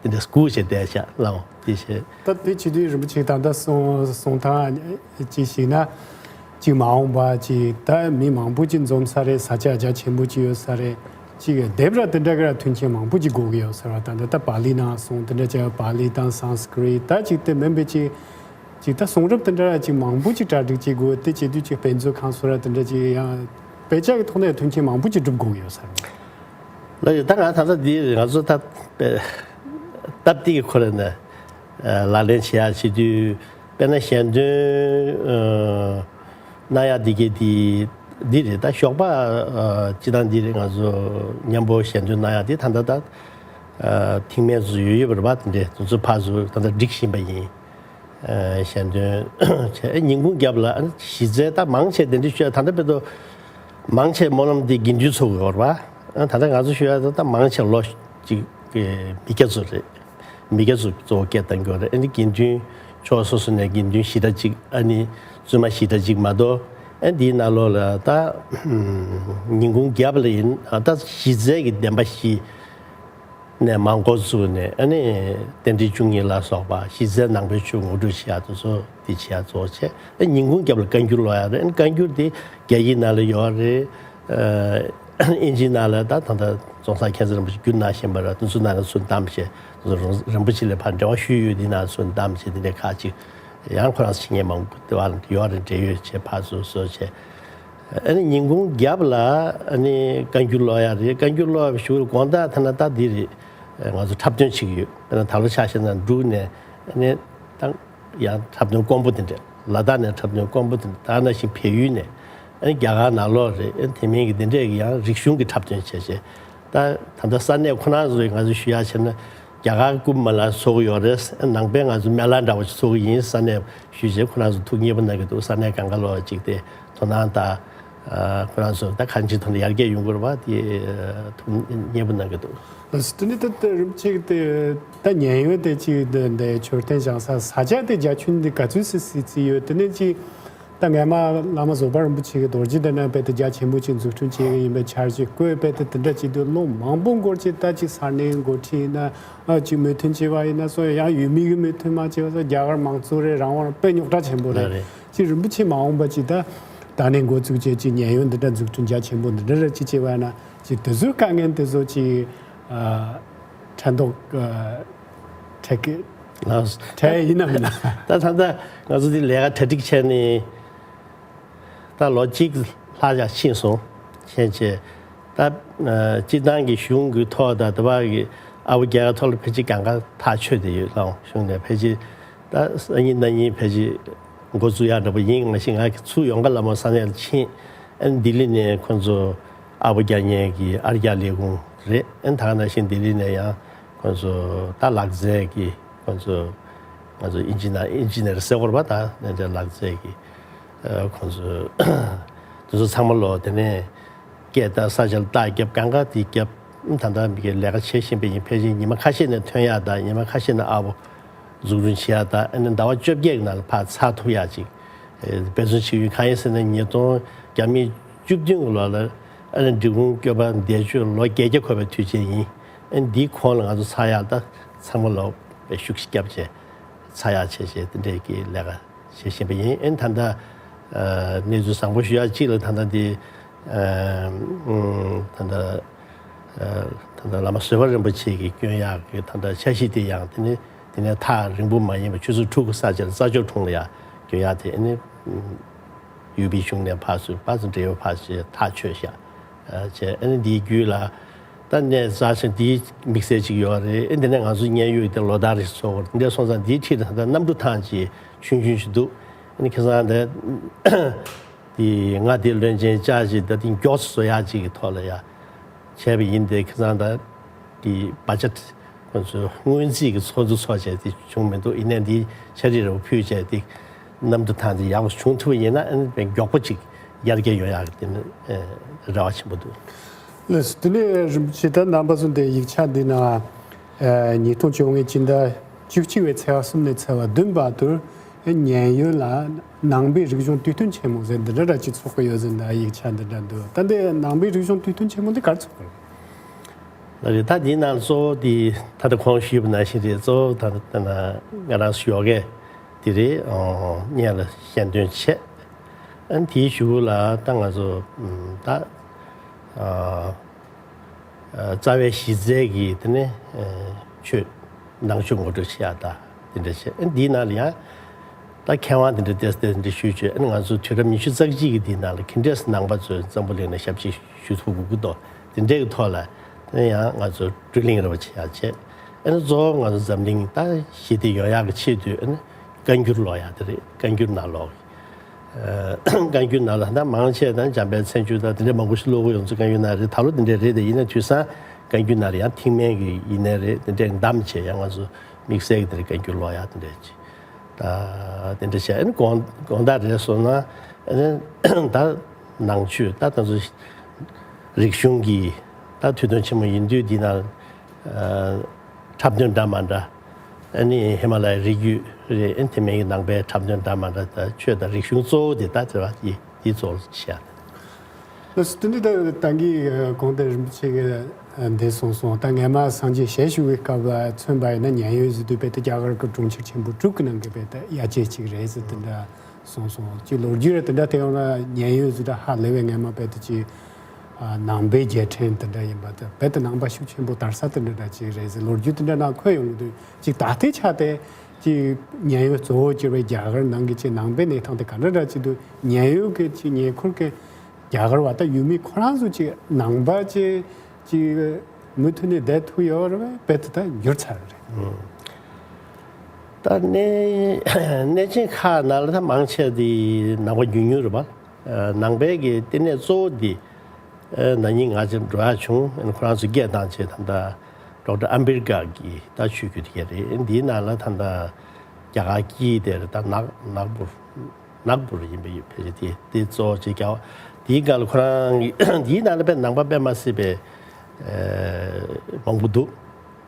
དེ་འདྲ་སྒུག་བྱས་བསྡད་ཤག་ལའོ། དེ་བྱས། ད་དེ་བྱེད་དུས་རིན་པོ་ཆེ་ད་ལྟ་གསུང་གསུང་སྟངས་ཅིག་ཞིག་ན། ཅིག་མ་འོངས་པ་ཅིག་ད་མི་མང་པོ་ཅིག་འཛོམས་ས་རེད། ས་ཆ་རྒྱ་ཆེན་པོ་ཅིག་ཡོད་ས་རེད། ཅིག་སྡེབ་ར་དེ་འདྲ་གི་ར་མཐུན་རྐྱེན་མང་པོ་ཅིག་དགོས་ཀྱི་ཡོད་ས་རེད། ད་ད་ད་པཱ་ལི་ནང་སོང་། དེ་འདྲ་ཅིག་པཱ་ལི་དང་སཾ་སྐྲྀཏ། ད་ཅིག་དེ་མིན་པའི་ཅིག་ཅིག་ད་གསུང་རབ་དེ་འདྲ་ར་ཅིག་མང་པོ་ཅིག་གྲ་སྒྲིག་བྱེད་དགོས། དེ་བྱེད་དུས་ཅིག་དཔེ་མཛོད་ཁང་སོགས་ར་དེ་འདྲ་ཅིག་ཡང་དཔེ་ཆ་གི་ཐོག་ནས་མཐུན་རྐྱེན་མང་པོ་ཅིག་སྒྲུབ་དགོས་ཀྱི་ཡོད་ས་རེད། ལགས་ཡོད། ད་ང་ད་ལྟ་འདི་ང་ཚོ་ད་དཔེ་སྟབས་བདེ་གི་ཁོ་རེ་ནས་ཨ་ལག་ལེན་བྱེད་ཡག་བྱེད་དུས། དཔེར་ན་ཞལ་འདོན་ཨ་གནང་ཡག་འདི་གའི་འདི་འདི་རེད། ད་ཞོགས་པ་ཨ་སྤྱིར་བཏང་འདི་རེད། ང་ཚོ་མཉམ་པོ་ཞལ་འདོན་གནང་ཡག་འདི་ད་ལྟ་ད་ཨ་ཐེངས་མའི་ཚོ་ཡོད་ཡོད་པ་རེད་པ། དེ་འདྲས་དེ་ཚོ་ཕར་ཚུར་ད་ལྟ་སྒྲིག་བཞིན་པ་ཡིན། ཨ་ཞལ་འདོན་བྱས། ཨ་ཉིན་གུང་རྒྱབ་ལ་ཨ་གཞི་རྩའི་ད་མང་ཆེ་དེ་འདྲས་ཤོད། ད་ལྟ་དཔེ་ཏོ་མང་ཆེ་སྨོན་ལམ་འདི་དགེ་འདུན་ཚོགས་ཀྱི་ཡོད་རེད་པ། ཨ་ད་ལྟ་ང་ཚོ་ཞུ་ཡག་ད་ད་མང་ཆེ་ལོ་གཅིག་གི་མི་སྐྱ་ཚོ་རེད། མི་སྐྱ་ཚོ་གཙོ་བོ་སྐད་བཏང་གི་ཡོད་རེད། ཨ་ནི་དགེ་འདུན་ཕྱོགས་སོ་སོ་ནས་དགེ་འདུན་བཞི་ཕྲག་གཅིག་ཨ་ནི་བཙུན་མ་བཞི་ཕྲག་གཅིག་མ་གཏོགས། ཨ་འདིའི་ནང་ལོགས་ལ་ད་ཉིན་གུང་རྒྱབ་ལ་ཡིན་ཨ་ད་གཞི་རྩའི་གི་བདེན་པ་བཞི་ནས་མར་འགོ་བཙུགས་ནས། ཨ་ནི་རྟེན་འབྲེལ་བཅུ་གཉིས་ལ་སོགས་པ་གཞི་རྩའི་ནང་པའི་ཆོས་ངོ་སྤྲོད་བྱེད་ཡག་དེ་ཚོ་འདི་བྱེད་ཡག་གཙོ་བོ་བྱས། ཨ་ཉིན་གུང་རྒྱབ་ལ་བཀའ་འགྱུར་ཀློག་ཡག་རེད། ཨ་ནི་བཀའ་འགྱུར་འདི་རྒྱ་ཡིག་ནང་ལ་ཡོད་རེད། ཨ་ཨིན་ཇིའི་ནང་ལ་ད་ད་ལྟ་རྫོང་སར་མཁྱེན་བརྩེ་རིན་པོ་ཆེ་བསྒྱུར་གནང་བཞིན་པ་རེད། དེ་ཚོའི་ནང་ལ་ཚུར་བདམས་བྱས། རིན་པོ་ཆེ་ལ་ཕར་འབྲེལ་བ་ཞུས་ཡོད། དེའི་ནང་ཚུར་བདམས་བྱས། དེ་འདྲའི་ཁག་ཅིག་ཡང་ཁོ་རང་ཚོ་བྱེད་མཁན་མང་པོ་དེ་བ་ཡོད་རེད། འབྲེལ་ཡོད་བྱས་ཕར་ཚུར་བཟོ་བྱས། ཨ་ནི་ཉིན་གུང་རྒྱབ་ལ་ཨ་ནི་བཀའ་འགྱུར་ཀློག་ཡག་རེད། བཀའ་འགྱུར་ཀློག་ཞུ་དགོངས་དག་ཐ་ན་ད་འདི་རེད། ང་ཚོ་འཁྲབ་སྟོན་བྱེད་ཀྱི་ཡོད། དཔེར་ན་ད་ལོ་ཆ་བཞག་ན་འབྲུག་ནས་ཨ་ནི་ད་ཡང་འཁྲབ་སྟོན་དཀོན་པོ་དེ་འདྲ། ལ་དྭགས་ནས་འཁྲབ་སྟོན་དཀོན་པོ་དེ་འདྲ། ད་ནང་བཞིན་བལ་ཡུལ་ནས། ཨ་ནི་རྒྱ་གར་ནང་ལོགས་རེད། ཨ་ནི་དེ་མིན་གྱི་དེ་འདྲས་ཀྱི་ཡང་རིག་གཞུང་གི་འཁྲབ་སྟོན་བྱས་བྱས། ད་ད་ལྟ་ས་གནས་ཁོ་རང་ཚོས་ང་ཚོ་ཞུ་ཡག་བྱས་ན་རྒྱ་གར་ཀུམ་མ་ལ་ཚོགས་ཀྱི་ཡོད་རེད། ནང་པའི་ང་ཚོ་མེ་ལ་འདྲ་བོ་ཞིག་ཚོགས་ཀྱི་ཡིན། ས་གནས་ཞུས་བྱས་ཁོ་རང་ཚོ་ཐུགས་མཉེས་པོ་གནང་གི་འདུག་ས་གནས་སྒང་ག་ལོགས་ཅིག་དེ་དོ་སྣང་དང་། ཨ་ཁོ་རང་ཚོ་ད་གང་ཅིའི་ཐོག་ནས་ཡར་རྒྱས་ཡོང་དགོས་རེད་པ། དེ་ཐུགས་མཉེས་པོ་གནང་གི་འདུག་ལགས་སོ། དེ་ནས་ད་ལྟ་རིམ་གཅིག་དེ་ད་ཉེ་ཡོད་དེ་གཅིག་དེ་འདི་མཆོད་རྟེན་བཞེངས་ས་ས་ཆ་དེ་རྒྱ་ཁྱོན་དེ་ག་ཚོད་སི་སི་སི་ཡོད། དེ་ནས་གཅིག་ ད་སྔས་མ་བླ་མ་བཟོད་པ་རིན་པོ་ཆེ་གི་རྡོ་རྗེ་གདན་ནང་དཔེ་དེ་རྒྱ་ཆེན་པོ་ཅིག་འཛུགས་སྐྲུན་བྱེད་ཀྱི་ཡིན་པའི་འཆར་གཞི་བཀོད། དཔེ་དེ་དེ་འདྲ་བྱེད་དུས་ལོ་མང་པོ་འགོར་ཅིག་ད་ཅིག་ས་གནས་འགོ་ཁྲིད་ཡིན་ན། ཨ་ཅིག་མོས་མཐུན་བྱས་པ་ཡིན་ན་སོ། ཡང་ཡུལ་མི་གི་མོས་མཐུན་མ་བྱས་པ་སོ། རྒྱ་གར་མང་གཙོ་རེད། རང་དབང་རེད། དཔེ་རྙོག་དྲ་ཆེན་པོ་རེད། རེད། ཅིག་རིན་པོ་ཆེ་མ་འོངས་པ་ཅིག་ད་ད་ནས་འགོ་བཙུགས་བྱས་ཅིག་ཉེན་གཡོལ་འདི་འདྲ་འཛུགས་སྐྲུན་རྒྱ་ཆེན་པོ་འདི་འདྲ་རེ་ཅིག་བྱས་པ་ཡིན་ན། ཅིག་དེ་ཚོའི་དཀའ་ངལ་དེ་ཚོ་ཅིག་ཨ་ཕྲན་ཐོགས་ཨ་འཕྲད་ཀྱི་ལགས། འཕྲད་ཡིན་ནམ་མིན་ན། ད་ད་ལྟ་ང་ཚོ་འདི་ལས་ཀ་གྲ་སྒྲིག་བྱས་ནས་ད་ལོ་གཅིག་ལྷག་ཡང་ཕྱིན་སོང་། ཕྱིན་བྱས་ད་ཨ་སྤྱིར་བཏང་གི་གཞུང་གི་ཐོག་དང་དེ་བར་གྱི་ཨ་བོ་རྒྱལ་ཁབ་ཐོག་ལ་ཕལ་ཆེར་གང་ག་ཐག་ཆོད་དེ་ཡོད་ལགས། གཞུང་ནས་ཕལ་ཆེར་ད་སང་ཉིན་གནངས་ཉིན་ཕལ་ཆེར་འགོ་བཙུགས་ཡག་འདྲ་པོ་ཡིན། མ་གཞི་ང་ཚུར་ཡོང་ག་ལ་མོ་ས་གནས་ལ་ཕྱིན། ཨ་ནི་ལྡི་ལི་ནས་ཁོང་ཚོ་ཨ་བོ་རྒྱག་མཁན་གྱི་ཨར་རྒྱག་ལས་ཁུངས་རེད། ཨ་ནི་ད་ག་ནང་བཞིན་ལྡི་ལི་ནས་ཡང་ཁོང་ཚོ་ད་ལག་རྩལ་གྱི་ཁོང་ཚོ་ང་ཚོ་ཨིན་ཇི་ནར་ཨིན་ཇི་ནར་ཟེར་དགོས་རེད་པ། ད་ནས་འདྲ་ལག་རྩལ་གྱི་ཨ་ཁོང་ཚོ་དེ་ཚོ་ཚང་མ་ལོ་དེ་ནས་སྐད་བཏང་། ས་ཆ་ལ་རྟགས་བརྒྱབ། གང་ག་དེ་བརྒྱབ། ཨ་ནི་ད་ལྟ་མི་གི་ལས་ཀ་བྱེད་བཞིན་པ་ཡིན། ཕལ་ཆེར་ཉི་མ་ཁ་ཤས་ནས་ཐོན་ཡག་དང་ཉི་མ་ཁ་ཤས་ནས་ཨ་བོ་འཛུགས་སྐྲུན་བྱེད་ཡག་དང་། ཨ་ནི་ཟླ་བ་བཅོ་བརྒྱད་ཀྱི་ནང་ལ་ཕར་ཚར་ཐུབ་ཡག་ཅིག་ཨེ་འབད་བརྩོན་བྱེད་ཀྱི་ཡོད། གང་ཡིན་ཟེར་ན་ཉིས་སྟོང་བརྒྱ་མེད་བཅུ་བདུན་གྱི་ལོ་ལ་ཨ་ནི་འབྲི་གུང་སྐྱོབ་པ་འདས་མཆོད་ལོ་བརྒྱད་བརྒྱ་འཁོར་བའི་དུས་ཆེན་ཡིན། ཨ་ནི་འདིའི་གོང་ལ་ང་ཚོ་ཚར་ཡག་ད་ཚང་མ་ལོ་ཤུགས་ཤིག་བརྒྱབ་བྱས་ཚར་ཡག་བྱས་བྱས་དེ་འདྲས་ཀྱི་ལས་ཀ་བྱེད་བཞིན་པ་ཡིན། ཨ་ནི་ད་ལྟ་ཨ་གནས་ཚུལ་བཟང་པོ་ཞུ་ཡག་གཅིག་ལ་ད་ལྟ་འདི་ཨ་ད་ལྟ་ཨ་ད་ལྟ་བླ་མ་བཟོད་པ་རིན་པོ་ཆེ་གིས་བསྐྱོན་ཡག་གི་ད་ལྟ་འཆར་གཞི་དེ་ཡང་དེ་ནི་དེ་ནས་ཐག་རིང་པོ་མ་ཡིན་པ་ཆུ་ཚོད་དྲུག་གི་ས་ཆ་ལ་རྩྭ་མཆོག་གྲོང་ལ་ཡང་བསྐྱོན་ཡག་དེ་ཨ་ནི་ཡུ་པི་གཞུང་ནས་ཕར་ཚུར་ཕར་ཚུར་འབྲེལ་ཡོད་ཕར་ཚུར་ཐག་ཆོད་བཞག་ཨ་བྱས། ཨ་ནི་འདིའི་བརྒྱུད་ལ་ད་གནས་རྩ་ཆེན་འདིའི་དམིགས་བསལ་ཅིག་ཡོད་རེད། ཨ་འདི་ནས་ང་ཚོ་མཉན་ཡོད་དེ་ལོ་ལྟར་རེ་ཚོགས་པ་འདི་སོང་ཙང་འདིའི་འཁྲིས་ད་ལྟ་གནམ་གྲུ་ཐང་ཅིག་ཆུང་ཆུང་ཞིག་འདུག་ཨ་ནི་ཁ་སང་དེ་འདི་ང་དེ་བློན་ཆེན་བཅར་ཅིག་ད་དེ་མགྱོགས་སུ་བཟོ་ཡག་ཅིག་གི་ཐོག་ལ་ཡ་བྱས་པ་ཡིན། དེ་ཁ་སང་ད་དེ་བ་ཇེཊ་ཁོང་ཚོའི་སྔོན་རྩིས་ཀྱི་ཚོགས་འདུ་ཚོགས་བྱས་དེ་བྱུང་མི་འདུག་ཡིན་ནའི་འདི་འཆར་གཞི་རེ་བ་ཕུལ་བྱས་དེ་གནམ་གྲུ་ཐང་དེ་ཡག་པོ་བྱུང་ཐུབ་པ་ཡིན་ན་ཨ་ནི་དཔེ་མགྱོགས་པོ་ཅིག་ཡར་རྒྱས་ཡོང་ཡག་གི་དེ་ནི་ཨེ་རེ་བ་ཆེན་པོ་འདུག་ལགས་སོ། དེ་ནས་རིན་པོ་ཆེ་ད་རྣམ་པ་ཚོ་འདི་ཡིག་ཆ་འདི་ནང་ཨེ་ཉིས་སྟོང་བཅོ་ལྔའི་སྤྱི་ཟླ་བཅུ་གཅིག་པའི་ཚེས་པ་གསུམ་ནས་ཚེས་པ་བདུན་བར་དུ་ཨེ་མཉན་ཡོད་ལ་ནང་པའི་རིག་གཞུང་དུས་སྟོན་ཆེན་མོ་ཟེར་འདི་འདྲ་འདྲ་ཅིག་ཚོགས་ཀྱི་ཡོད་ཟེར་འདྲ་ཡིག་ཆ་འདི་འདྲ་འདུག་ད་འདི་ནང་པའི་རིག་གཞུང་དུས་སྟོན་ཆེན་མོ་འདི་ག་རེ་ཚོགས་ཀྱི་རེད། ལགས་རེད། ད་འདིའི་ནང་གཙོ་བོ་དེ་ད་ལྟ་གོང་ཞུས་པ་ནང་བཞིན་རེད། གཙོ་བོ་ད་ལྟ་ང་རང་ཞོགས་ཀས་དེ་རེད། ཨོ་སྔོན་ལ་ཞལ་འདོན་བྱས། ཨ་ནི་དེའི་གཞུག་ལ་ད་ང་ཚོ་ད་ཨ་རྩ་བའི་གཞི་རྩའི་གི་དེ་ནས་ཆོས་ནང་ཆོས་ངོ་སྤྲོད་བྱེད་ཡག་ད་དེ་འདྲ་བྱས། ཨ་ནི་འདིའི་ནང་ལ་ཡང་ད་མཁས་དབང་དེ་འདྲ་ཏེས་ཏེས་འདྲ་ཞུས་བྱས། ཨ་ནི་ང་ཚོ་དུས་རབས་ཉི་ཤུ་རྩ་གཅིག་གི་འདིའི་ནང་ལ་ག་འདྲས་ནང་པ་ཚོས་འཛམ་བུ་གླིང་ལ་ཞབས་ཕྱི་ཞུ་ཐུབ་དགོས་ཀྱི་འདུག་དེ་འདྲའི་གི་ཐོག་ལ་ཨ་ནི་ཡང་ང་ཚོ་བགྲོ་གླེང་རེ་བ་བྱེད་ཡག་བྱས། ཨ་ནི་གཙོ་བོ་ང་ཚོ་འཛམ་གླིང་ད་ཞི་བདེ་ཡོང་ཡག་གི་ཆེད་དུ་ཨ་ནི་བཀའ་འགྱུར་ཀློག་ཡག་དེ་རེད། བཀའ་འགྱུར་ནང་ལོགས་ཀྱི་བཀའ་འགྱུར་ནང་ལ་ད་མང་ཆེ་ད་འཇམ་དཔལ་མཚན་བརྗོད་དང་དེ་འདྲ་མང་པོ་ཞིག་ཀློག་གི་ཡོང་ཚུལ་བཀའ་འགྱུར་ནང་རེད། ད་ལོ་དེ་འདྲ་རེད། དེ་ཡིན་ན་དུས་སང་བཀའ་འགྱུར་ནང་ལ་ཡང་ཐེག་དམན་གྱི་ཡིན་ནའི་རེད། དེ་འདྲས་གདམ་བྱས་ཡང་ང་ཚོ་དམིགས་བསལ་གྱི་དེ་འདྲ་བཀའ་འགྱུར་ཀློག་ཡག་དེ་འདྲས་ཅིག་ད་དེ་འདྲ་བྱས། ཨ་ནི་དགོང་དགོང་དག་རེད་སོང་ན་ཨ་ནི་ད་ནང་ཆོས་ད་ད་ཚོ་རིག་གཞུང་གི་ད་དུས་སྟོན་ཆེན་མོ་ཡིན་དུས་འདི་ན་འཁྲབ་སྟོན་འདྲ་མ་འདྲ། ཨ་ནི་ཧི་མ་ལ་ཡའི་རི་རྒྱུད་རེད། ཨ་ནི་དེ་མིན་གྱི་ནང་པའི་འཁྲབ་སྟོན་འདྲ་མ་འདྲ་ད་ཆོས་དང་རིག་གཞུང་གཙོ་བོ་དེ་ད་དེ་བ་དེ་དེ་གཙོ་བོ་བྱས། ལགས་སོ། དེ་འདྲ་ད་ད་གིན་གོང་དེ་རིན་པོ་ཆེ་གིས་འདི་གསུངས་སོང་། ད་སྔས་མ་སངས་རྒྱས་ཞལ་བཞུགས་པའི་སྐབས་ལ་མཚོན་པ་ཡིན་ན་མཉན་ཡོད་ཟེར་དུས་དཔེ་དེ་རྒྱ་གར་གྱི་གྲོང་ཁྱེར་ཆེན་པོ་དྲུག་གི་ནང་གི་དཔེ་དེ་ཡ་གྱལ་གཅིག་རེད་ཟེར་དེ་འདྲ་གསུངས་སོང་། ཅིག་ལོ་རྒྱུས་ར་དེ་འདྲ་དེ་ཡོང་ན་མཉན་ཡོད་ཟེར་ད་ཧ་ལས་པའི་སྔས་མ་དཔེ་དེ་ཅིག་ཨ་ནང་པའི་རྒྱལ་ཕྲན་དེ་འདྲ་ཡིན་པ་དང་། རྦད་དེ་ནང་པ་ཤུགས་ཆེན་པོ་དར་ས་དེ་འདྲ་འདྲ་ཅིག་རེད་ཟེར་ལོ་རྒྱུས་དེ་འདྲ་ནང་འཁོད་ཡོང་གི་འདུག་ཅིག་ད་ལྟའི་ཆ་དེ་ཅིག་མཉན་ཡོད་གཙོ་བོ་གྱུར་བའི་རྒྱ་གར་ནང་གི་ཅིག་ནང་པའི་གནས་སྟངས་དེ་ག་འདྲ་འདྲ་ཅིག་འདུག་མཉན་ཡོད་ཀྱི་ཅིག་ཉེ་འཁོར་གྱི་རྒྱ་གར་བ་ད་ཡུལ་མི་ཁོ་རང་ཚོ་ཅིག་ནང་པ་ཅིག་ཅིག་མུ་མཐུད་ནས་བསྡད་ཐུབ་ཡོད་རེད་པས། རྦད་དེ་ད་འགྱུར་ཚར་རེད། ད་གནས་གནས་ཆེན་ཁག་ནང་ལ་ད་མང་ཆེ་དེ་ནང་པ་ཉུང་ཉུང་རེད་པ། ནང་པའི་གི་ལྟེ་གནས་གཙོ་བོ་འདི་ན་ནིང་ང་ཚོ་འགྲོ་ཡག་བྱུང་། ཁོ་རང་ཚོ་སྐད་བཏང་བྱས་ད་ལྟ་ཌོག་ཊར་ཨམ་བེད་ཀར་གི་ད་ཆོས་བརྒྱུད་དེ་ག་རེད། འདིའི་ནང་ལ་ད་ལྟ་རྒྱ་གར་དཀྱིལ་དེར་ད་ནག་ནག་པུར་ནག་པུར་ཡིན་པ་ཡོད། ཕལ་ཆེར་དེ་དེ་གཙོ་བོ་བྱས་རྒྱ་དེའི་སྒང་ལ་ཁོ་རང་འདིའི་ནང་ལ་དཔེ་ནང་པ་དཔེ་མ་སྲིད་པའི་མང་པོ་འདུག་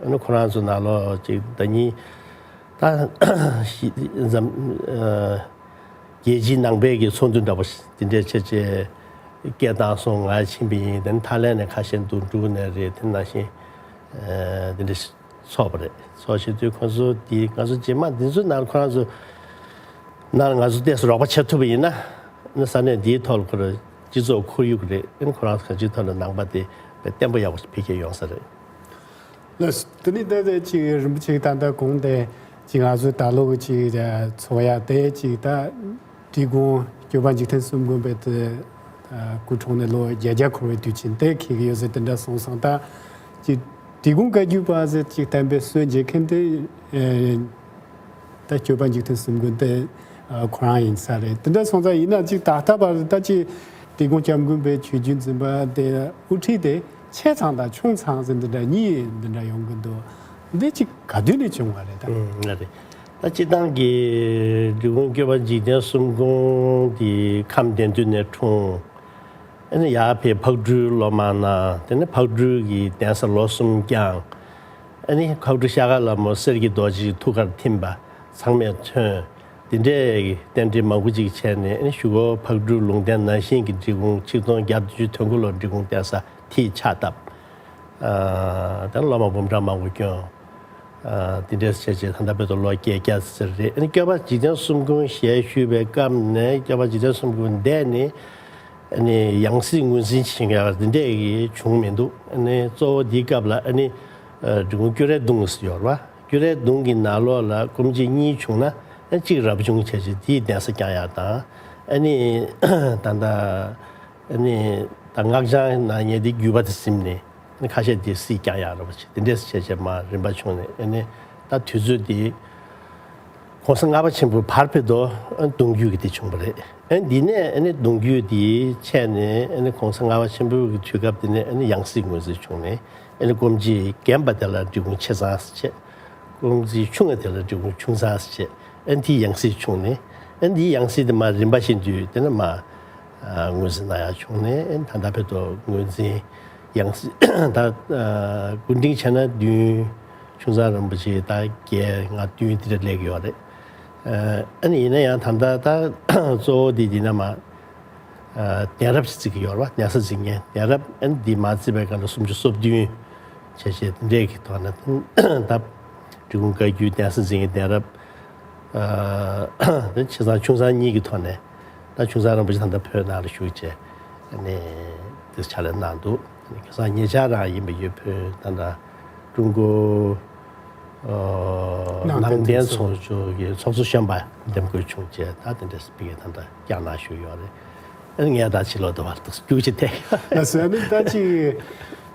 ཨ་ནི་ཁོ་རང་ཚོ་ནང་ལོགས་ཅིག་ཟླ་ཉིན་ད་ཤི་འཛམ་ རྒྱལ་སྤྱིའི་ནང་པའི་གི་ཚོགས་འདུ་འདྲ་པོ་ཞིག་དེ་འདྲའི་བྱས་བྱས་སྐད་བཏང་སོང་། ང་ཕྱིན་པ་ཡིན། དེ་ནས་ཐའི་ལེན་ནས་ཁ་ཤས་འདུག་འབྲུག་ནས་རེད། དེ་ནང་བཞིན་དེ་འདྲ་ཞིག་ཚོགས་པ་རེད། ཚོགས་བྱེད་དུས་ཁོང་ཚོ་དེ་ང་ཚོ་རྗེས་མ་འདི་ཚོའི་ནང་ཁོ་རང་ཚོ་ནང་ང་ཚོ་ཏོག་ཙམ་རོགས་པ་བྱེད་ཐུབ་པ་ཡིན་ན། ས་གནས་འདིའི་ཐོག་ལ་ཁོ་རང་སྤྱི་ཚོགས་ཁོར་ཡུག་རེད། ཁོ་རང་གང་ཅིའི་ཐོག་ལ་ནང་པ་དེ་བརྟན་པོ་ཡག་པོ་འཕེལ་རྒྱས་ཡོང་ས་རེད། ལགས། དེ་ནས་ད་ལྟ་ཅིག་རིན་པོ་ཆེ་ད་ལྟ་གོང་དེ་ཅིག་ང་ཚོ་ད་ལོ་གི་ཅིག་ཚོགས་ཡ་དེ་ཅིག་ད་འབྲི་གུང་སྐྱོབ་པ་འཇིག་རྟེན་གསུམ་མགོན་པའི་དེ་སྐུ་འཁྲུངས་ནས་ལོ་བརྒྱད་བརྒྱ་འཁོར་བའི་དུས་ཆེན་དེ་འཁེལ་གི་ཡོད་ཟེར་དེ་འདྲ་གསུངས་སོང་། ད་ཅིག་འབྲི་གུང་བཀའ་བརྒྱུད་པ་ཟེར་ཅིག་བསྟན་པའི་སྲོལ་འབྱེད་མཁན་དེ་ད་སྐྱོབ་པ་འཇིག་རྟེན་གསུམ་མགོན་དེ་ཁོ་རང་ཡིན་ས་རེད། དེ་འདྲ་སོང་ཙང་ཡིན་ན་ཅིག་ད་ལྟ་བར་ད་ཅིག་འབྲི་གུང་སྐྱབས་མགོན་པའི་ཆོས་བརྒྱུད་འཛིན་པ་དེ་དབུ་ཁྲིད་དེ་ཆེ་ཚང་དང་ཆུང་ཚང་ཟེར་འདི་འདྲ་གཉིས་འདི་འདྲ་ཡོང་གི་འདུག་འདི་ཅིག་ག་དུས་ནས་བྱུང་བ་རེད་ད། ཨང་། ལགས་རེད། ད་སྤྱིར་བཏང་གི་འབྲི་གུང་སྐྱོབ་པ་འཇིག་རྟེན་གསུམ་མགོན་དེ་ཁམས་བདེ་སྡུད་ནས་འཁྲུངས། ཨ་ནི་ཡར་ཕེབས་ཕག་གྲུའི་སློབ་མ་གནང་། དེ་ནས་ཕག་གྲུའི་གི་གདན་ས་ལོ་གསུམ་བསྐྱངས། ཨ་ནི་ཕག་གྲུ་ཤར་ཁ་ལ་མོ་གསེར་གྱི་རྡོ་རྗེ་ཐུགས་ཀར་ཐིམ་པ་ཚང་མས་མཚོན། དེ་འདྲའི་རྟེན་འབྲེལ་མང་པོ་ཅིག་བྱས་ནས། ཨ་ནི་གཞུག་གུ་ཕག་གྲུ་ལུང་བསྟན་ནང་བཞིན་གྱི་འབྲི་གུང་ཆིག་སྟོང་བརྒྱ་དྲུག་ཅུ་དོན་དགུ་ལོར་འབྲི་གུང་གདན་ས་མཐིལ་ཕྱག་བཏབ། ཨ་དེ་སློབ་མ་འབུམ་ཕྲག་མང་པོ་བསྐྱངས། ཨ་དེ་འདྲས་བྱས་བྱས་ད་ལྟ་བར་དུ་ལོ་བརྒྱད་བརྒྱ་ཟེར་རེད། ཨ་ནི་སྐྱོབ་པ་འཇིག་རྟེན་གསུམ་མགོན་ཞལ་བཞུགས་པའི་སྐབས་ནས་སྐྱོབ་པ་འཇིག་རྟེན་གསུམ་མགོན་འདས་ནས། ཨ་ནི་ཡང་སྲིད་ངོས་འཛིན་བྱེད་མཁན་འདི་འདྲས་ཀྱི་བྱུང་མི་འདུག་ཨ་ནི་གཙོ་བོ་འདིའི་སྐབས་ལ་ཨ་ནི་ཨ་འབྲི་གུང་སྐྱོ་རའི་གདུང་ཟེར་ཡོད་རེད་པ། སྐྱོ་རའི་གདུང་གི་ནང་ལོགས་ལ་སྐུ་མཆེད་གཉིས་བྱུང་ན། ཨ་གཅིག་རབ་བྱུང་བྱས་བྱས་དེའི་གདན་ས་བསྐྱང་ཡག་དང་། ཨ་ནི་ད་ལྟ་ཨ་ནི་ད་སྔགས་འཆང་གནང་མཁན་དེ་བརྒྱུད་པ་དེ་ཟིན་ནས། ཁ་ཤས་དེ་སྲིད་བསྐྱངས་ཡག་རེད་པ། དེ་འདྲས་བྱས་བྱས་མར་རིམ་པ་བྱུང་ནས། ཨ་ནི་ད་དུས་ཚོད་དེ་གོང་ས་ལྔ་པ་ཆེན་པོའི་བར་ཕེབས་དུས་གདུང་རྒྱུད་ཀྱི་དེ་བྱུང་བ་རེད། ཨ་ནི་འདི་ནས་ཨ་ནི་གདུང་རྒྱུད་དེ་ཆད་ནས། ཨ་ནི་གོང་ས་ལྔ་པ་ཆེན་པོའི་གི་དུས་སྐབས་དེ་ནས་ཨ་ནི་ཡང་སྲིད་ངོས་འཛིན་བྱུང་ནས། ཨ་ནི་སྐུ་མཆེད་རྒན་པ་དེ་ལ་འབྲི་གུང་ཆེ་ཚང་ཟེར་བྱས། སྐུ་མཆེད་ཆུང་བ་དེ་ལ་འབྲི་གུང་ཆུང་ཚང་ཟེར་བྱས། ཨ་ནི་དེའི་ཡང་སྲིད་བྱུང་ནས། ཨ་ནི་དེའི་ཡང་སྲིད་དེ་མར་རིམ་པ་བཞིན་དུ་དེ་ནས་མར་ཨ་ངོས་འཛིན་གནང་ཡག་བྱུང་ནས། ཨ་ནི་ད་ལྟ་བར་དུ་ངོས་འཛིན་ཡང་སྲིད་ད་ཨ་སྐུ་འབྲེང་བྱས་ན་བདུན། ཆུང་ཚང་རིན་པོ་ཆེ་ད་བརྒྱད། ང་བདུན་དེ་འདྲ་སླེབས་ཀྱི་ཡོད་རེད། ཨ་ནི་ཡིན་ན་ཡང་ད་ལྟ་ད་གཙོ་བོ་དེ་འདི་ན་མར་ཨ་གདན་རབས་ཤིག་བརྩི་གི་ཡོད་རེད་པ། གདན་ས་འཛིན་མཁན་གདན་རབས། ཨ་ནི་འདི་མར་བརྩིས་པའི་སྒང་ལ་སུམ་ཅུ་སོ་བདུན་བྱས་བྱས་དེ་འདྲས་ཀྱི་ཐོག་ནས། ད་འབྲི་གུང་བཀའ་བརྒྱུད་གདན་ས་འཛིན་མཁན་གདན་རབས། ཨ་དེ་ཆེ་ཚང་ཆུང་ཚང་གཉིས་ཀྱི་ཐོག་ནས། ད་ཆུང་ཚང་རིན་པོ་ཆེ་ད་ལྟ་བོད་ནང་ལ་བཞུགས་བྱས་ནས་དེ་ཕྱག་ལས་གནང་འདུག་ཁ་སང་ཉེ་ཆར་རང་ཡིན་པ་ཡོད། བོད་ད་ལྟ་ཀྲུང་གོ་ཨ་ནང་བསྟན་ཚོགས་ཆུང་གི་ཚོགས་གཙོ་གཞོན་པ་འདེམས་བསྐོ་བྱུང་བྱས། ད་དེ་འདྲ་སྤེལ་གྱི་ད་ལྟ་བསྐྱངས་གནང་བཞུགས་ཡོད་རེད། ཨ་ནི་ངས་ད་ཕྱི་ལོགས་དུ་བར་དུ་རྒྱུགས་ཅིག་ཐེག་ལགས་སོ། ཨ་ནི་ད་ཅིག་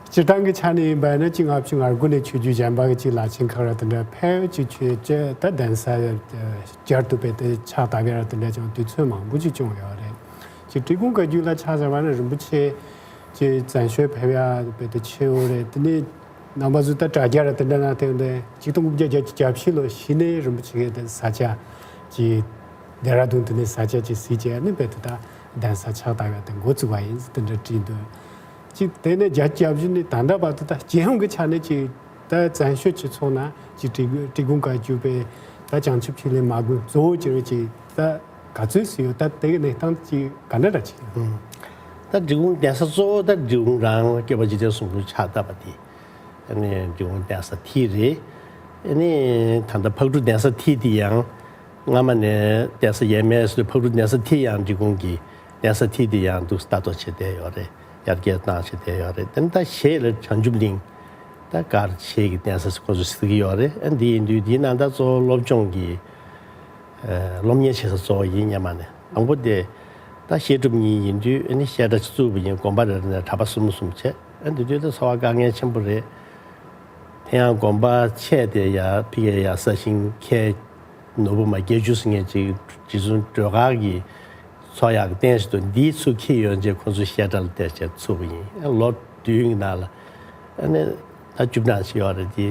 སྤྱིར་བཏང་གི་ཆ་ནས་ཡིན་པ་ཡིན་ན། ཅིག་ལྔ་བཅུ་ང་དགུ་ནས་ཆོས་བརྒྱུད་གཞན་པ་གི་ཅིག་བླ་ཆེན་ཁག་ར་དེ་འདྲ་ཕལ་ཆེར་ཆོས་ཀྱི་ད་གདན་ས་བསྐྱར་དུ་སྤེལ་ཏེ་ཕྱག་བཏབ་ཡ་ར་དེ་འདྲ་ཀྱང་དུས་ཚོད་མང་པོ་ཅིག་བྱུང་ཡོད་རེད། ཅིག་འབྲི་གུང་བཀའ་བརྒྱུད་ལ་ཆ་བཞག་པ་ན་རིན་པོ་ཆེ་ཅིག་བཙན་བྱོལ་ཕེབས་ཡ་དཔེ་དེ་ཆེ་བོ་རེད། དེ་ནས་རྣམ་པ་ཚོ་ད་དྲ་རྒྱ་ར་དེ་འདྲ་ནང་བལྟས་ཏེ། ཆིག་སྟོང་དགུ་བརྒྱ་བརྒྱད་ཅུ་གྱ་བཞི་ལོ་གཞི་ནས་རིན་པོ་ཆེ་གི་དེ་ས་ཆ་ཅིག་ལྡེ་ར་ལྡུན་དེ་ནས་ས་ཆ་ཅིག་གཟིགས་བྱས་ནས་དཔེ་དེ་ད་གདན་ས་ཕྱག་བཏབ་ཡ་དེ་འགོ་བཙུགས་པ་ཡིན་ཟེར་དེ་འདྲ་བྲིས་འདུག་ཅིག་དེ་ནས་བརྒྱད་ཅུ་གྱ་བཞི་ནས་ད་ལྟ་བར་དུ་ད་སྤྱི་ཡོངས་ཀྱི་ཆ་ནས་ཅིག་ད་བཙན་བྱོལ་སྤྱི་ཚོགས་ནང་ཅིག་འབྲི་འབྲི་གུང་བཀའ་བརྒྱུད་པའི་ད་བྱང་ཆུབ་ཆོས་གླིང་མ་དགོན་གཙོ་བོ་གྱུར་བའི་ཅིག་ད་ག་ཚོད་ཙམ་ཡོད། ད་དེ་གི་གནས་སྟངས་ཅིག་ག་འདྲ་འདྲ་ཅིག་ཡོད། ད་འབྲི་གུང་གདན་ས་གཙོ་བོ་ད་འབྲི་གུང་རང་སྐྱོབ་པ་འཇིག་རྟེན་གསུམ་མགོན་ཕྱག་བཏབ་པ་དེ། ཨ་ནི་འབྲི་གུང་གདན་ས་མཐིལ་རེད། ཨ་ནི་ད་ལྟ་ཕག་གྲུ་གདན་ས་མཐིལ་དེ་ཡང་སྔ་མ་ནས་གདན་ས་ཡས་མས་སུ་ཕག་གྲུ་གདན་ས་མཐིལ་ཡང་འབྲི་གུང་གི་གདན་ས་མཐིལ་དེ་ཡང་འདུག་ལྟ་རྟོག་བྱེད་བསྡད་ཡོད་རེད། ཡར་རྒྱས་བཏང་བྱེད་བསྡད་ཡོད་རེད། དེ་ནས་ད་གཞས་ལ་བྱང་ཆུབ་གླིང་། ད་གར་གཞས་ཀྱི་གདན་ས་ཁོ་ཚོ་ཟེར་གྱི་ཡོད་རེད། ཨ་འདི་ཡིན་དུས་འདིའི་ནང་ད་གཙོ་བོ་སློབ་སྦྱོང་གི་ཨ་སློབ་གཉེར་བྱེད་ས་གཙོ་བོ་ཡིན་སྙམ་ནས། དང་པོ་དེ་ད་བཤད་སྒྲུབ་གཉིས་ཡིན་དུས། ཨ་ནི་བཤད་གྲྭ་བཙུགས་པ་ཡིན། དགོན་པ་རེ་རེ་ནས་གྲྭ་པ་གསུམ་གསུམ་བྱས། ཨ་འདི་དུས་ད་འཚོ་བ་དཀའ་ངལ་ཆེན་པོ་རེད། དེ་ཡང་དགོན་པ་ཆད་དེ་ཡར་ཕ་གིར་ཡར་ས་ཞིང་ཁལ་ནོར་བུ་མ་བརྒྱད་ཅུ་ཟེར་མཁན་ཅིག་རྗེ་བཙུན་སྒྲོལ་དཀར་གྱིས་འཚོགས་ཡག་གི་རྟེན་ཞིག་འདུག་འདིའི་ཚུར་འཁྱེར་ཡོང་བྱས་ཁོ་ཚོ་བཤད་གྲྭ་ལ་བསྡད་བྱས་ཚུགས་པ་ཡིན། ཨ་ལོ་བདུན་གྱི་ནང་ལ་ཨ་ནི་ད་བཅུ་གྲངས་ཤིག་ཡོད་རེད། དེ་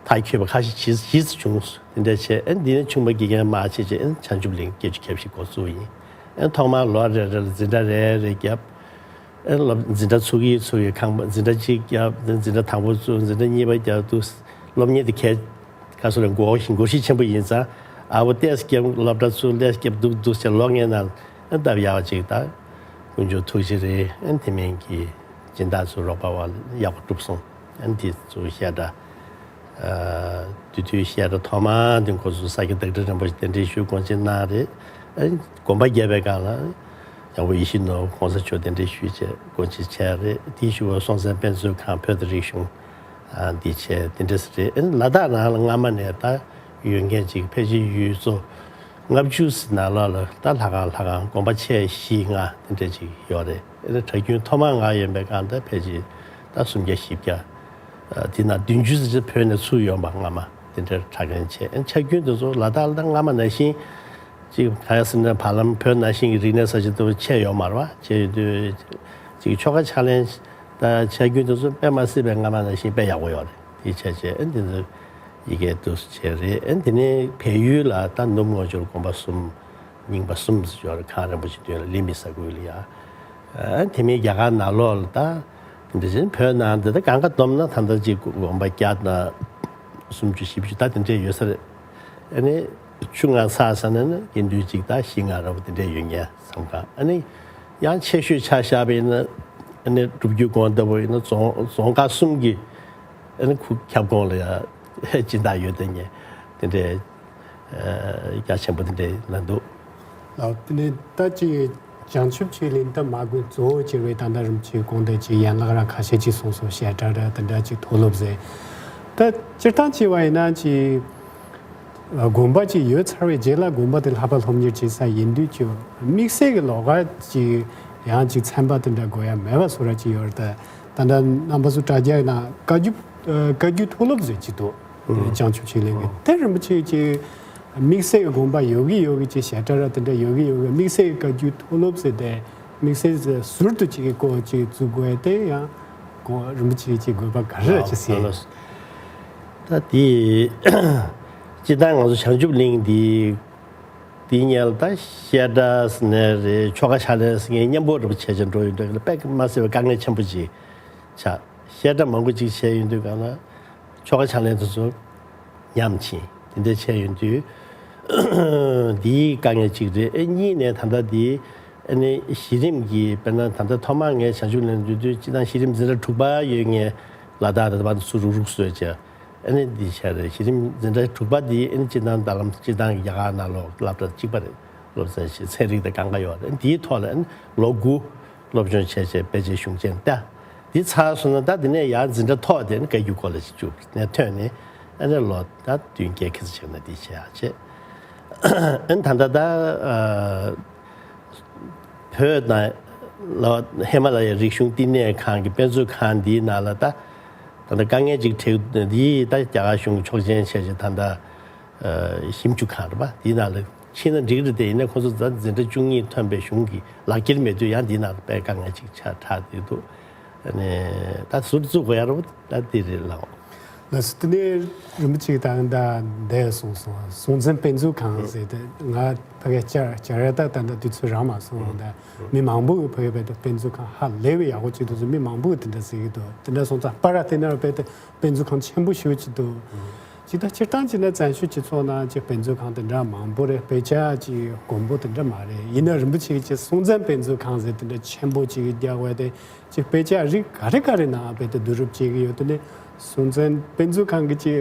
མཐར་འཁྱོལ་བ་ཁ་ཤས་བཞི་བཞི་ཙམ་བྱུང་། དེ་འདྲ་བྱས། ཨ་ནི་འདི་ནས་ཆུང་མ་དགེ་རྒན་མར་ཕྱིན་བྱས། ཨ་ནི་བྱང་ཆུབ་གླིང་བརྒྱད་ཅུ་གྱ་བཞི་འགོ་བཙུགས་ཡིན། ཨ་ནི་ཐོག་མར་ལོ་རེ་རེ་ལ་འཛིན་གྲྭ་རེ་རེ་བརྒྱབ། ཨ་ནི་སློབ་འཛིན་གྲྭ་ཚུགས་ཀྱི་ཚུགས་ཀྱི་ཁང་པ་འཛིན་གྲྭ་གཅིག་བརྒྱབ། འཛིན་གྲྭ་དང་པོ་བཙུགས། འཛིན་གྲྭ་གཉིས་པ་བརྒྱབ་དུས་སློབ་གཉེར་དེ་གལ་ག་སོ་རེ་འགོག་ཤིང་འགོག་ཤིང་ཆེན་པོ་ཡིན་ཙང་། ཨ་བོ་ཏེས་སྐྱབས་སློབ་གྲྭ་ཚུར་ལས་སྐྱབས་འདུག་འདུག་ཅེས་ལོ་ལྔའི་ནང་ཨ་སྟབས་ཡག་ཅིག་ད་དཀོན་མཆོག་ཐུགས་རྗེ་རེད། ཨ་དེ་མིན་གྱི་སྦྱིན་བདག་ཚོ་རོགས་པ་བ་ཡག་པོ་གྲུབ་སོང་། ཨ་དེ་ཚོ་བཤད་གྲྭ། ཨ་དེ་དུས་བཤད་གྲྭ་ཐོག་མ་དེ་ཁོ་ཚོ་ས་སྐྱ་བདག་ཁྲི་རིན་པོ་ཆེ་གདན་འདྲེན་ཞུ་དགོངས་བཞེས་གནང་རེད། ཨ་དགོན་པ་བརྒྱབ་པའི་སྒང་ལ་ཡང་བོ་ཡིད་བཞིན་ནོར་བུ་གོང་ས་མཆོག་གདན་འདྲེན་ཞུས་བྱས་དགོངས་བཞེས་བྱས་རེད། དེའི་ཞུ་བ་སྲོང་བཙན་དཔེ་མཛོད་ཁང་བོད་དང་རིག་གཞུང་ཨ་འདི་བྱས་དེ་འདྲས་རེད། ཨ་ལ་དྭགས་ནང་ལ་སྔ་མ་ནས་ད་ཡོད་མཁན་ཅིག་ཕལ་ཆེར་ཡུལ་ཚོ་ལྔ་བཅུ་ཙམ་ནང་ལོགས་ལ་ད་ལྷ་ཁང་ལྷ་ཁང་དགོན་པ་ཆེ་བཞི་ལྔ་དེ་འདྲས་ཅིག་ཡོད་རེད། ཨ་ནི་གྲྭ་རྒྱུན་ཐོག་མ་ང་ཡོད་པའི་སྒང་ད་ཕལ་ཆེར་ད་སུམ་བརྒྱ་བཞི་བརྒྱ་ཨ་དེ་ནང་བདུན་ཅུ་ཙམ་ཅིག་བོད་ནས་ཚུར་ཡོང་པ་སྔ་མ་དེ་འདྲས་གྲྭ་རྒན་བྱས། ཨ་ཆ་རྒྱུན་དེ་ཚོ་ལ་དྭགས་ལ་ད་སྔ་མ་ནང་བཞིན་ཅིག་ག་རེ་ཟེར་ན་བར་ལམ་བོད་ནང་བཞིན་གྱི་རིག་གནས་གསར་བརྗེ་ལྟ་བུ་ཆད་ཡོད་མ་རེད་བ། ཆད་ཡོད་དུས་ཅིག་ཆོ་ག་ཕྱག་ལེན་ད་ཆ་རྒྱུན་དེ་ཚོ་དཔེ་མ་སྲིད་པའི་སྔ་མ་ནང་བཞིན་དཔེ་ཡག་པོ་ཡོད་རེད། དེ་བྱས་བྱས་ཨ་དེ་ཚོ་ཡི་གེ་འདུག་སེ་བྱས་རེད། ཨ་དེ་ནས་བལ་ཡུལ་ལ་ད་ནུབ་ངོས་ཕྱོགས་དགོན་པ་གསུམ་རྙིང་པ་གསུམ་ཙམ་ཡོད་རེད། ཁང་རིན་པོ་ཆེ་མདུན་ལ་ལི་མི་ས་ཁུལ་ལ་ཡ། ཨ་དེ་མིན་རྒྱ་གར་ནང་ལོགས་ལ་ད་དེ་འདྲ་བཞིན་བོད་ནང་འདི་ད་གང་ག་བསྡོམས་ན་ད་ལྟ་ཅིག་དགོན་པ་བརྒྱ་དང་སུམ་ཅུ་བཞི་བཅུ་ད་དེ་འདྲས་ཡོད་ས་རེད། ཨ་ནི་ཆུ་ང་ས་ས་ནས་ནི་དགེ་འདུན་གཅིག་དང་བཞི་ལྔ་ར་བ་དེ་འདྲས་ཡོད་མཁན་བསམ་ག་ཨ་ནི་ཡང་ཆེ་ཤོས་ཆ་བཞག་པ་ཡིན་ན་ཨ་ནི་སྒྲུབ་བརྒྱུད་དགོན་ལྟ་བུ་ཡིན་ན་རྫོང་རྫོང་ཁག་གསུམ་གྱི་ཨ་ནི་ཁུག་ཁྱབ་ཁོངས་ལ་ཡང་སྦྱིན་བདག་ཡོད་དེ་ངས་དེ་འདྲས་རྒྱ་ཆེན་པོ་དེ་འདྲས་ལ་འདུག་ལགས། དེ་ནས་ད་ཅིག་བྱང་ཆུབ་ཆོས་གླིང་ད་མ་དགོས་གཙོ་བོ་ཅིག་རེད། ད་ལྟ་རིན་པོ་ཆེ་གོང་དུ་ཅིག་ཡན་ལག་ར་ཁ་ཤས་ཅིག་གསུངས་སོང་། བཤད་གྲྭ་ར་དེ་འདྲ་ཅིག་མཐོ་སློབ་ཟེར། ད་སྤྱིར་བཏང་བྱས་པ་ཡིན་ན་ཅིག་དགོན་པ་ཅིག་ཡོད་ཚར་བའི་རྗེས་ལ་དགོན་པ་དེ་ལྷག་པར་སློབ་གཉེར་བྱེད་ས་ཡིན་དུས་ཀྱི་དམིགས་བསལ་གྱི་ལོགས་ཀ་ཅིག་ཡང་ཅིག་ཚན་པ་དེ་འདྲ་དགོས་ཡ་མེད་པ་བཟོ་འདྲ་ཅིག་ཡོད་རེད། ད་ད་ལྟ་རྣམ་པ་ཚོ་དྲ་རྒྱ་ནང་བཀའ་བརྒྱུད་བཀའ་བརྒྱུད་མཐོ་སློབ་ཟེར་གྱི་འདུག་བྱང་ཆུབ་ཆོས་གླིང་གི་དེ་རིན་པོ་ཆེ་ཅིག་དམིགས་བསལ་གྱི་དགོངས་པ་ཡོད་གི་ཡོད་གི་ཅིག་བཤད་གྲྭ་ར་དེ་འདྲ་ཡོད་གི་ཡོད་གི་དམིགས་བསལ་གྱི་བཀའ་བརྒྱུད་མཐོ་སློབ་ཟེར་ཏེ་དམིགས་བསལ་ཟུར་དུ་ཅིག་གི་སྐོར་ཅིག་བཙུགས་དགོས་དེ་ཡང་གོ་རིན་པོ་ཆེ་ཅིག་དགོས་པ་ག་རེ་ར་ཅིག་ཟེར། ད་དེ་སྤྱིར་བཏང་ང་ཚོ་བྱང་ཆུབ་གླིང་འདི་དེའི་སྔོན་ལ་ད་བཤད་གྲྭ་ཟེར་ནའི་རེད། ཆོ་ག་ཕྱག་ལེན་ཟེར་མཁན་མཉམ་པོ་རེད་པ་བྱས་བྱས་འགྲོ་ཡོང་དུས་དཔེ་མ་སྲིད་པའི་དཀའ་ངལ་ཆེན་པོ་ཅིག་ཆགས། བཤད་གྲྭ་མང་པོ་ཅིག་བྱས་ཡོང་དུས་གང་ལ་ཆོ་ག་ཕྱག་ལེན་དེ་ཚོ་ཉམས་ཕྱིན་དེ་འདྲ་བྱས་ཡོང་དུས། འདིའི་དཀའ་ངལ་གཅིག་རེད། ཨེ་གཉིས་ནས་ད་ལྟ་འདི་ཨ་ནི་གཞི་རིམ་གྱི་དཔེར་ན་ད་ལྟ་ཐོག་མར་ངས་བྱང་ཆུབ་གླིང་འགྲོ་དུས་སྤྱིར་བཏང་གཞི་རིམ་འཛིན་གྲྭ་དྲུག་པ་ཡོད་མཁན་ལ་དྭགས་དང་ད་བར་དུ་ཚུར་རུག་རུག་བཟོས་བྱས་ཨ་ནི་འདི་བྱས་རེད། གཞི་རིམ་འཛིན་གྲྭ་དྲུག་པ་འདི་ཨ་ནི་སྤྱིར་བཏང་ད་ལམ་སྤྱིར་བཏང་གི་རྒྱ་གར་ནང་ལོགས་སློབ་གྲྭ་གཅིག་པ་རེད། སློབ་ཚན་བཞི་ཚན་རིག་དང་གང་ག་ཡོད་རེད། འདིའི་ཐོག་ལ་ཨ་ནི་ལོ་དགུ་སློབ་སྦྱོང་བྱས་བྱས་དཔེ་ཆའི་གཞུང་ཆེན་བལྟ། འདི་ཚར་སོང་ན་ད་འདི་ནས་ཡང་འཛིན་གྲྭ་ཐོག་དེ་ནི་བཀའ་བརྒྱུད་སྐོར་ལ་ཞིག་བཅུག་ནས་ཐོན་ནས་ཨ་ནི་ལོ་ད་བདུན་བརྒྱད་ཁི་ཙམ་ཆགས་ན་འདི་བྱེད་ཡག་བྱེད། ཨ་ནི་ད་ལྟ་ད་ཨ་བོད་ནང་ལ་ཧི་མ་ལ་ཡའི་རིག་གཞུང་བསྟི་གནས་ཁང་གི་དཔེ་མཛོད་ཁང་འདིའི་ནང་ལ་ད་ད་ལྟ་དཀའ་ངལ་ཅིག་འཕྲད་འདི་ད་རྒྱ་གར་གཞུང་གི་ཆོག་མཆན་བྱས་བྱས་ད་ལྟ། ཞིབ་འཇུག་ཁང་རེད་པ། དེའི་ནང་ལ་ཕྱིན་ན་འགྲིག་རེད་དེ། ཡིན་ན་ཁོང་ཚོ་ད་འཛིན་གྲྭ་བཅུ་གཉིས་ཐོན་པའི་གཞུང་གི་ལག་འཁྱེར་མེད་དུས་ཡང་འདིའི་ནང་ལ་དཔེ་དཀའ་ངལ་ཅིག་ཆགས་དྲགས་བསྡད་འདུག་ཨ་ནི་ད་ཟུར་བཙུགས་དགོས་ཡ་རེད་པ། ད་འདི་རེད་ལགས། ལགས་སོ། དེ་ནས་རིན་པོ་ཆེ་ད་ད་འདས་སོང་སོང་སྲོང་བཙན་དཔེ་མཛོད་ཁང་ཟེར་ཏེ་ང་ཕ་གི་བཅར་བཅར་ཡ་ད་ད་ད་དུས་ཚོད་རག་མ་སོང་། ད་མི་མང་པོ་གི་ཕ་གི་བས་ད་དཔེ་མཛོད་ཁང་ཧ་ལས་པའི་ཡག་པོ་ཅིག་འདུག་ཟེར་མི་མང་པོ་གི་དེ་འདྲ་ཟེར་གི་འདུག་དེ་འདྲ་སོང་ཙང་པར་ར་དེ་ནས་དཔེ་དེ་དཔེ་མཛོད་ཁང་ཆེན་པོ་ཞེ་པོ་ཅིག་འདུག་ཅིག་ད་སྤྱིར་བཏང་བྱས་ན་བཙན་བྱོལ་སྤྱི་ཚོགས་ནང་ཅིག་དཔེ་མཛོད་ཁང་དེ་འདྲ་མང་པོ་རེད། དཔེ་ཆ་ཅིག་དཀོན་པོ་དེ་འདྲ་མ་རེད། ཡིན་ན་རིན་པོ་ཆེ་གི་ཅིག་སྲོང་བཙན་དཔེ་མཛོད་ཁང་ཟེར་དེ་འདྲ་ཆེན་པོ་ཅིག་རྒྱག་པ་དེ་ཅིག་དཔེ་ཆ་རིགས་ག་རེ་ག་རེ་ནང་དཔེ་དེ་བསྡུ་རུབ་བྱེད་ཀྱི་ཡོད། དེ་ནས་སྲོང་བཙན་དཔེ་མཛོད་ཁང་གི་ཅིག་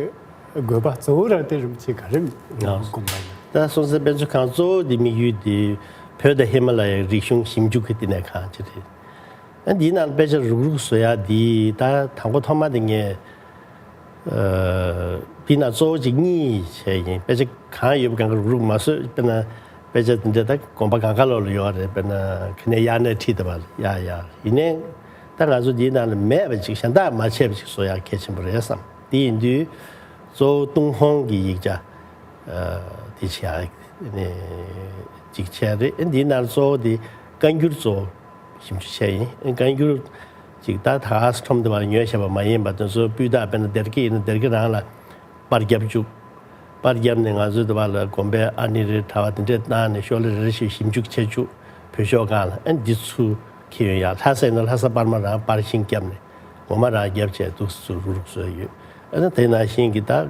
དགོས་པ་གཙོ་བོ་ར་དེ་རིན་པོ་ཆེ་ག་རེ་ལགས། དགོངས་པ་ཡིན། ད་སྲོང་བཙན་དཔེ་མཛོད་ཁང་གཙོ་བོ་དེ་དམིགས་ཡུལ་དེ་བོད་དང་ཧི་མ་ལ་ཡའི་རིག་གཞུང་ཞིབ་འཇུག་གི་བསྟི་གནས་ཁང་ཅིག་རེད། ཨ་འདིའི་ནང་དཔེ་ཆ་རུག་རུག་བཟོ་ཡ་འདི་ད་དང་པོ་ཐོག་མ་དེ་ངས་ཨ་འདི་ནང་གཙོ་བོ་གཅིག་གཉིས་བྱས་ཡིན། དཔེ་ཆ་གང་ཡོད་པ་གང་ག་རུག་རུག་མ་བཟོས། དཔེར་ན་དཔེ་ཆ་འདི་འདྲ་ད་དགོན་པ་གང་ག་ལོག་ལ་ཡོད་རེད། དཔེར་ན་ཁ་ནས་དབྱར་གནས་ཁྲིད་དེ་བ་ཡ་ཡ་ཡིན་ནའི་ད་ང་ཚོ་འདིའི་ནང་ལ་མེད་པ་ཅིག་གཞན་དག་མ་བྱས་པ་ཅིག་བཟོ་ཡ་གལ་ཆེན་པོ་རེད་བསམ། དེ་ཡིན་དུས་གཙོ་བོ་ཏུན་ཧོང་གི་ཡིག་ཆ་ཨ་དེ་བྱས་ཡ་ནས་ཅིག་བྱས་རེད། འདིའི་ནང་གཙོ་བོ་དེ་བཀའ་འགྱུར་གཙོ་བོ། ཞིབ་འཇུག་བྱས་ཡིན། བཀའ་འགྱུར་ཅིག་ད་ད་ག་སེ་ཁྲོམ་དེ་བར་ཉོས་བྱས་པ་མ་ཡིན་པ་དེ་ཚོ་སྤུས་དག་དཔེར་ན་སྡེར་ཁ་ཡིན་ན་སྡེར་ཁ་རང་ལ་པར་བརྒྱབ་བཅུག་པར་བརྒྱབ་ནས་ང་ཚོའི་དེ་བར་ལ་དགོན་པའི་ཨ་ནི་རེ་གྲྭ་བ་དེ་འདྲས་བཏང་ནས་ཤོག་ལེ་རེ་རེ་བཞིན་ཞིབ་འཇུག་བྱས་བཅུག་བོད་ཤོག་སྒང་ལ་ཨ་འདི་ཚུར་འཁྱེར་ཡོང་ཡ། ལྷ་ས་ཡིན་ན་ལྷ་ས་པར་མ་རང་པར་ཤིང་བརྒྱབ་ནས་ངོ་མ་རང་བརྒྱབ་བྱས་འདུག་སེ་ཚུར་རུག་རུག་བཟོས་ཡོད། ཨ་ནི་དེ་ནང་བཞིན་གྱི་ད་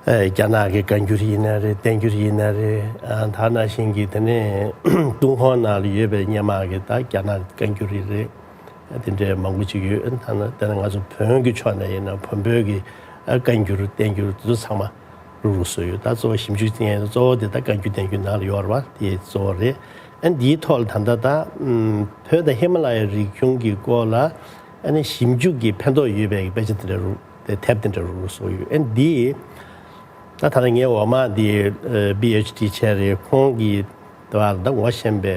ཨེ་རྒྱ་ནག་གི་བཀའ་འགྱུར་ཡིན་ན་རེད། བསྟན་འགྱུར་ཡིན་ན་རེད། ཨ་ད་ནང་བཞིན་གྱི་དེ་ནས་ཏུན་ཧོང་ནང་ལ་ཡོད་པའི་སྔོན་མ་གི་ད་རྒྱ་ནག་བཀའ་འགྱུར་རེད། དེ་འདྲའི་མང་པོ་ཅིག་ཡོད། ཨ་ད་ནི་དེ་ནས་ང་ཚོ་བོན་གྱི་ཕྱོགས་ནས་ཡིན་ན་བོན་པོའི་གི་ཨ་བཀའ་འགྱུར་བསྟན་འགྱུར་དེ་ཚོ་ཚང་མ་རུག་རུག་བཟོས་ཡོད། ད་གཙོ་བོ་ཞིབ་འཇུག་བྱེད་མཁན་གཙོ་བོ་དེ་ད་བཀའ་འགྱུར་བསྟན་འགྱུར་ནང་ལ་ཡོད་རེད་པ། དེ་གཙོ་བོ་རེད། ཨ་འདིའི་ཐོག་ལ་ད་ལྟ་ད་ཨམ་བོད་དང་ཧི་མ་ལ་ཡའི་རིག་གཞུང་གི་སྐོར་ལ་ཨ་ནི་ཞིབ་འཇུག་གི་ཕན་ཐོགས་ཡོད་པའི་དཔེ་ཆ་དེ་འདྲ་རུ་དེ་དེབ་དེ་འདྲ་རུ་རུ་བཟོ་ཡོད། ཨ་འདི་ད་ད་ལྟ་ངའི་འོག་མ་འདི་ཨ་པི་ཨེཆ་ཌི་བྱས་རེད། ཁོང་གིས་དེ་བ་ད་ངོ་ཤེས་པའི་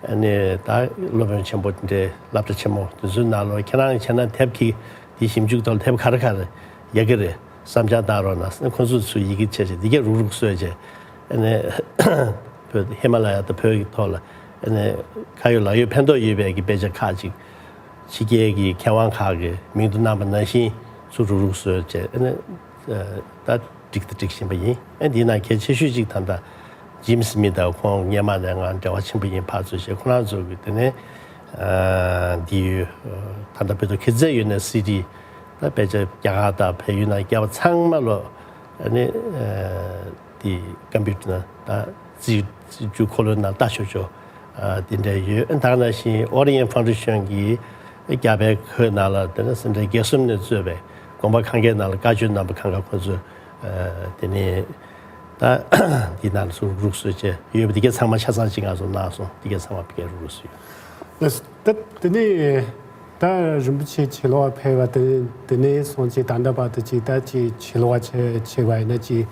ཨ་ནི་ད་སློབ་དཔོན་ཆེན་པོ་དེ་འདྲའི་སློབ་གྲྭ་ཆེན་མོ་དེ་ཚོའི་ནང་ལོགས་ཁྱེད་རང་བྱས་ན་དེབ་ཀྱི་འདི་ཞིབ་འཇུག་ཐོག་ལ་དེབ་ག་རེ་ག་རེ་ཡག་གི་རེད་བསམ་འཆར་བཏང་རོགས་གནང་། ཁོང་ཚོ་ཚོས་ཡི་གེ་བྱས་བྱས་འདི་གས་རུག་རུག་བཟོས་བྱས་ཨ་ནི་བོད་ཧི་མ་ལ་ཡ་དང་བོད་ཀྱི་ཐོག་ལ་ཨ་ནི་ཁ་ཡོད་ལག་ཡོད་ཕན་ཐོགས་ཡོད་པའི་གི་དཔེ་ཆ་ཁག་ཅིག་ཕྱི་རྒྱལ་གྱི་མཁས་དབང་ཁག་གི་མིང་དུ་བཏགས་པ་ནང་བཞིན་ཚུར་རུག་རུག་བཟོས་བྱས་ཨ་ནི་ད་སྒྲིག་ད་སྒྲིག་བཞིན་པ་ཡིན། ཨ་འདི་ནང་གལ་ཆེ་ཤོས་ཅིག་ད་ལྟ་ཇིམ་སི་མི་དང་ཁོང་སྔོན་མ་ནས་ང་འབྲེལ་བ་ཆེན་པོ་ཡིན། ཕར་ཚུར་བྱས་ཁོ་རང་ཚོ་གི་དེ་ནས་འདི་ཡོད། ད་ལྟ་བོད་དུ་ཁྱེད་ཚོས་ཡོད་ན་སི་ཌི་ད་དཔེ་ཆ་རྒྱ་གར་དང་བལ་ཡུལ་ནང་བསྐྱལ་བ་ཚང་མ་ལོ་ཨ་ནི་དེ་ཀམ་པུ་ཊར་ནང་ད་རྩིས་རྩིས་རྒྱུ་འཁོར་ལོའི་ནང་ལྟ་ཆོག་ཆོག་དེ་འདྲ་ཡོད། ད་ག་ནང་བཞིན་ཨོ་རི་ཡན་ཕའུན་ཌེ་ཤན་གྱིས་རྒྱ་བལ་ཁུལ་ནང་ལ་དེ་ནས་སེ་འབྲས་དགེ་གསུམ་ནས་གཙོས་པའི་དགོན་པ་གང་གའི་ནང་ལ་བཀའ་ཆོས་གནང་པ་གང་ག་ཁོ་ཚོས་དེ་ནས་ད་འདི་ནང་ལ་ཚུར་རུག་རུག་བཟོས་བྱས་ཡོད་པ་འདི་གས་ཚང་མ་ཆ་ཚང་གཅིག་ང་ཚོ་གནང་སོང་། འདི་གས་ཚང་མ་ཕ་གིར་རུག་རུག་བཟོས་ཡོད། ད་དེ་ནས་ད་རིན་པོ་ཆེ་ཕྱི་ལོགས་ཕེབས་པ་དེ་དེ་ནས་སོང་ཅིག་ད་ལྟ་བར་དུ་ཅིག་ད་ཅིག་ཕྱི་ལོགས་ཕྱི་ཕྱི་བ་ཡིན་ན་ཅིག་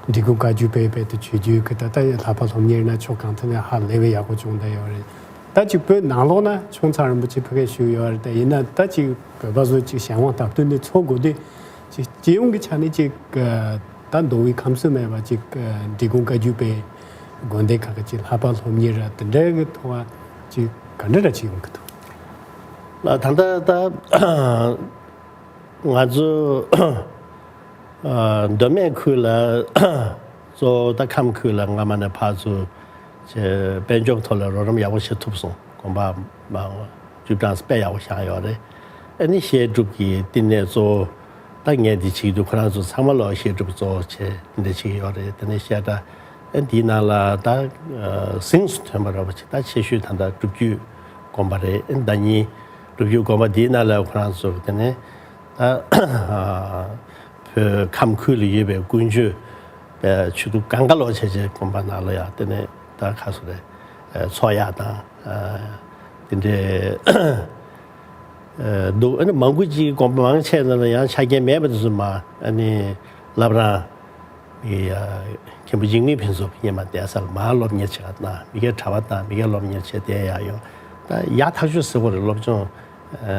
འབྲི་གུང་བཀའ་བརྒྱུད་པའི་བར་དུ་ཆོས་བརྒྱུད་ཀྱི་ད་ལྟ་ལྷག་པ་སློབ་གཉེར་ན་ཕྱོགས་གང་ཐད་ནས་ཧ་ལས་པའི་ཡག་པོ་བྱུང་བསྡད་ཡོད་རེད། ད་ཅིག་བོད་ནང་ལོགས་ན་ཆུང་ཚང་རིན་པོ་ཆེ་ཕ་གིར་བཞུགས་ཡོད་རེད། ད་ཡིན་ན་ད་ཅིག་བོད་པ་ཚོ་ཅིག་གཞན་དབང་སྟབས་བསྟུན་ནས་འཚོ་དགོས་དུས་ཅིག་སྤྱི་ཡོངས་ཀྱི་ཆ་ནས་ཅིག་ད་མདོ་དབུས་ཁམས་གསུམ་མེད་པ་ཅིག་འབྲི་གུང་བཀའ་བརྒྱུད་པའི་དགོན་སྡེ་ཁག་གི་ཅིག་ལྷག་པ་སློབ་གཉེར་ར་དེ་འདྲའི་གི་ཐོག་ཅིག་ག་འདྲ་ར་ཅིག་ཡོང་གི་འདུག་ལ་ད་ལྟ་ད་ང་ཚོ་ཨ་མདོ་སྨད་ཁུལ་ལ་གཙོ་བོ་ད་ཁམས་ཁུལ་ལ་སྔ་མ་ནས་ཕར་ཚུར་བྱས་དཔལ་འབྱོར་ཐོག་ལ་རོགས་རམ་ཡག་པོ་བྱེད་ཐུབ་སོང་། དགོན་པ་མང་བཅུ་གྲངས་དཔེ་ཡག་པོ་བཞེངས་ཡོད་རེད། ཨ་ནི་བཤད་སྒྲུབ་ཀྱི་བསྟི་གནས་གཙོ་བོ་ད་ངས་འདི་བྱེད་ཀྱི་འདུག་ཁོ་རང་ཚོ་ཚང་མ་ལོག་བཤད་སྒྲུབ་གཙོ་བོ་བྱས་འདི་འདྲ་བྱེད་ཀྱི་ཡོད་རེད། དེ་ནས་བཤད་གྲྭ་ཨ་འདིའི་ནང་ལ་ད་ཨ་གཟེངས་སུ་ཐོན་པ་ར་བ་ཅིག་ད་ཆེ་ཤོས་ད་ལྟ་སྒྲུབ་བརྒྱུད་དགོན་པ་རེད། ཨ་ཟླ་ཉིན་སྒྲུབ་བརྒྱུད་དགོན་པ་འདིའི་ནང་ལ་ཁོ་རང་ཚོ་དེ་ནས་ད་བོད་ཁམས་ཁུལ་ལ་ཡོད་པའི་ཀུན་སྤྱོད་པའི་ཆོས་དུ་གང་ག་ལོག་བྱས་བྱས་དགོན་པ་ནང་ལ་ཡང་དེ་ནས་ད་ཁ་སོ་རེད། ཚོགས་གཡག་དང་དེ་འདྲའི་འདུག་ཨ་ནི་མང་པོ་ཅིག་དགོན་པ་མང་ཆེ་ནང་ལ་ཡང་ཆ་རྐྱེན་མེད་པ་དེ་ཚོ་མ་ཨ་ནི་བླ་བྲང་མཁན་པོ་འཇིགས་མེད་ཕུན་ཚོགས་ཀྱི་སྔོན་མ་བསྡད་ས་ལ་མར་སློབ་གཉེར་བྱེད་ག་གནང་། མི་སྒེར་གྲྭ་པ་དང་མི་སྒེར་སློབ་གཉེར་བྱེད་བསྡད་ཡག་ཡོང་། ད་ཡག་ཐག་ཆོད་ཟེར་དགོས་རེད། སློབ་སྦྱོང་ཨ་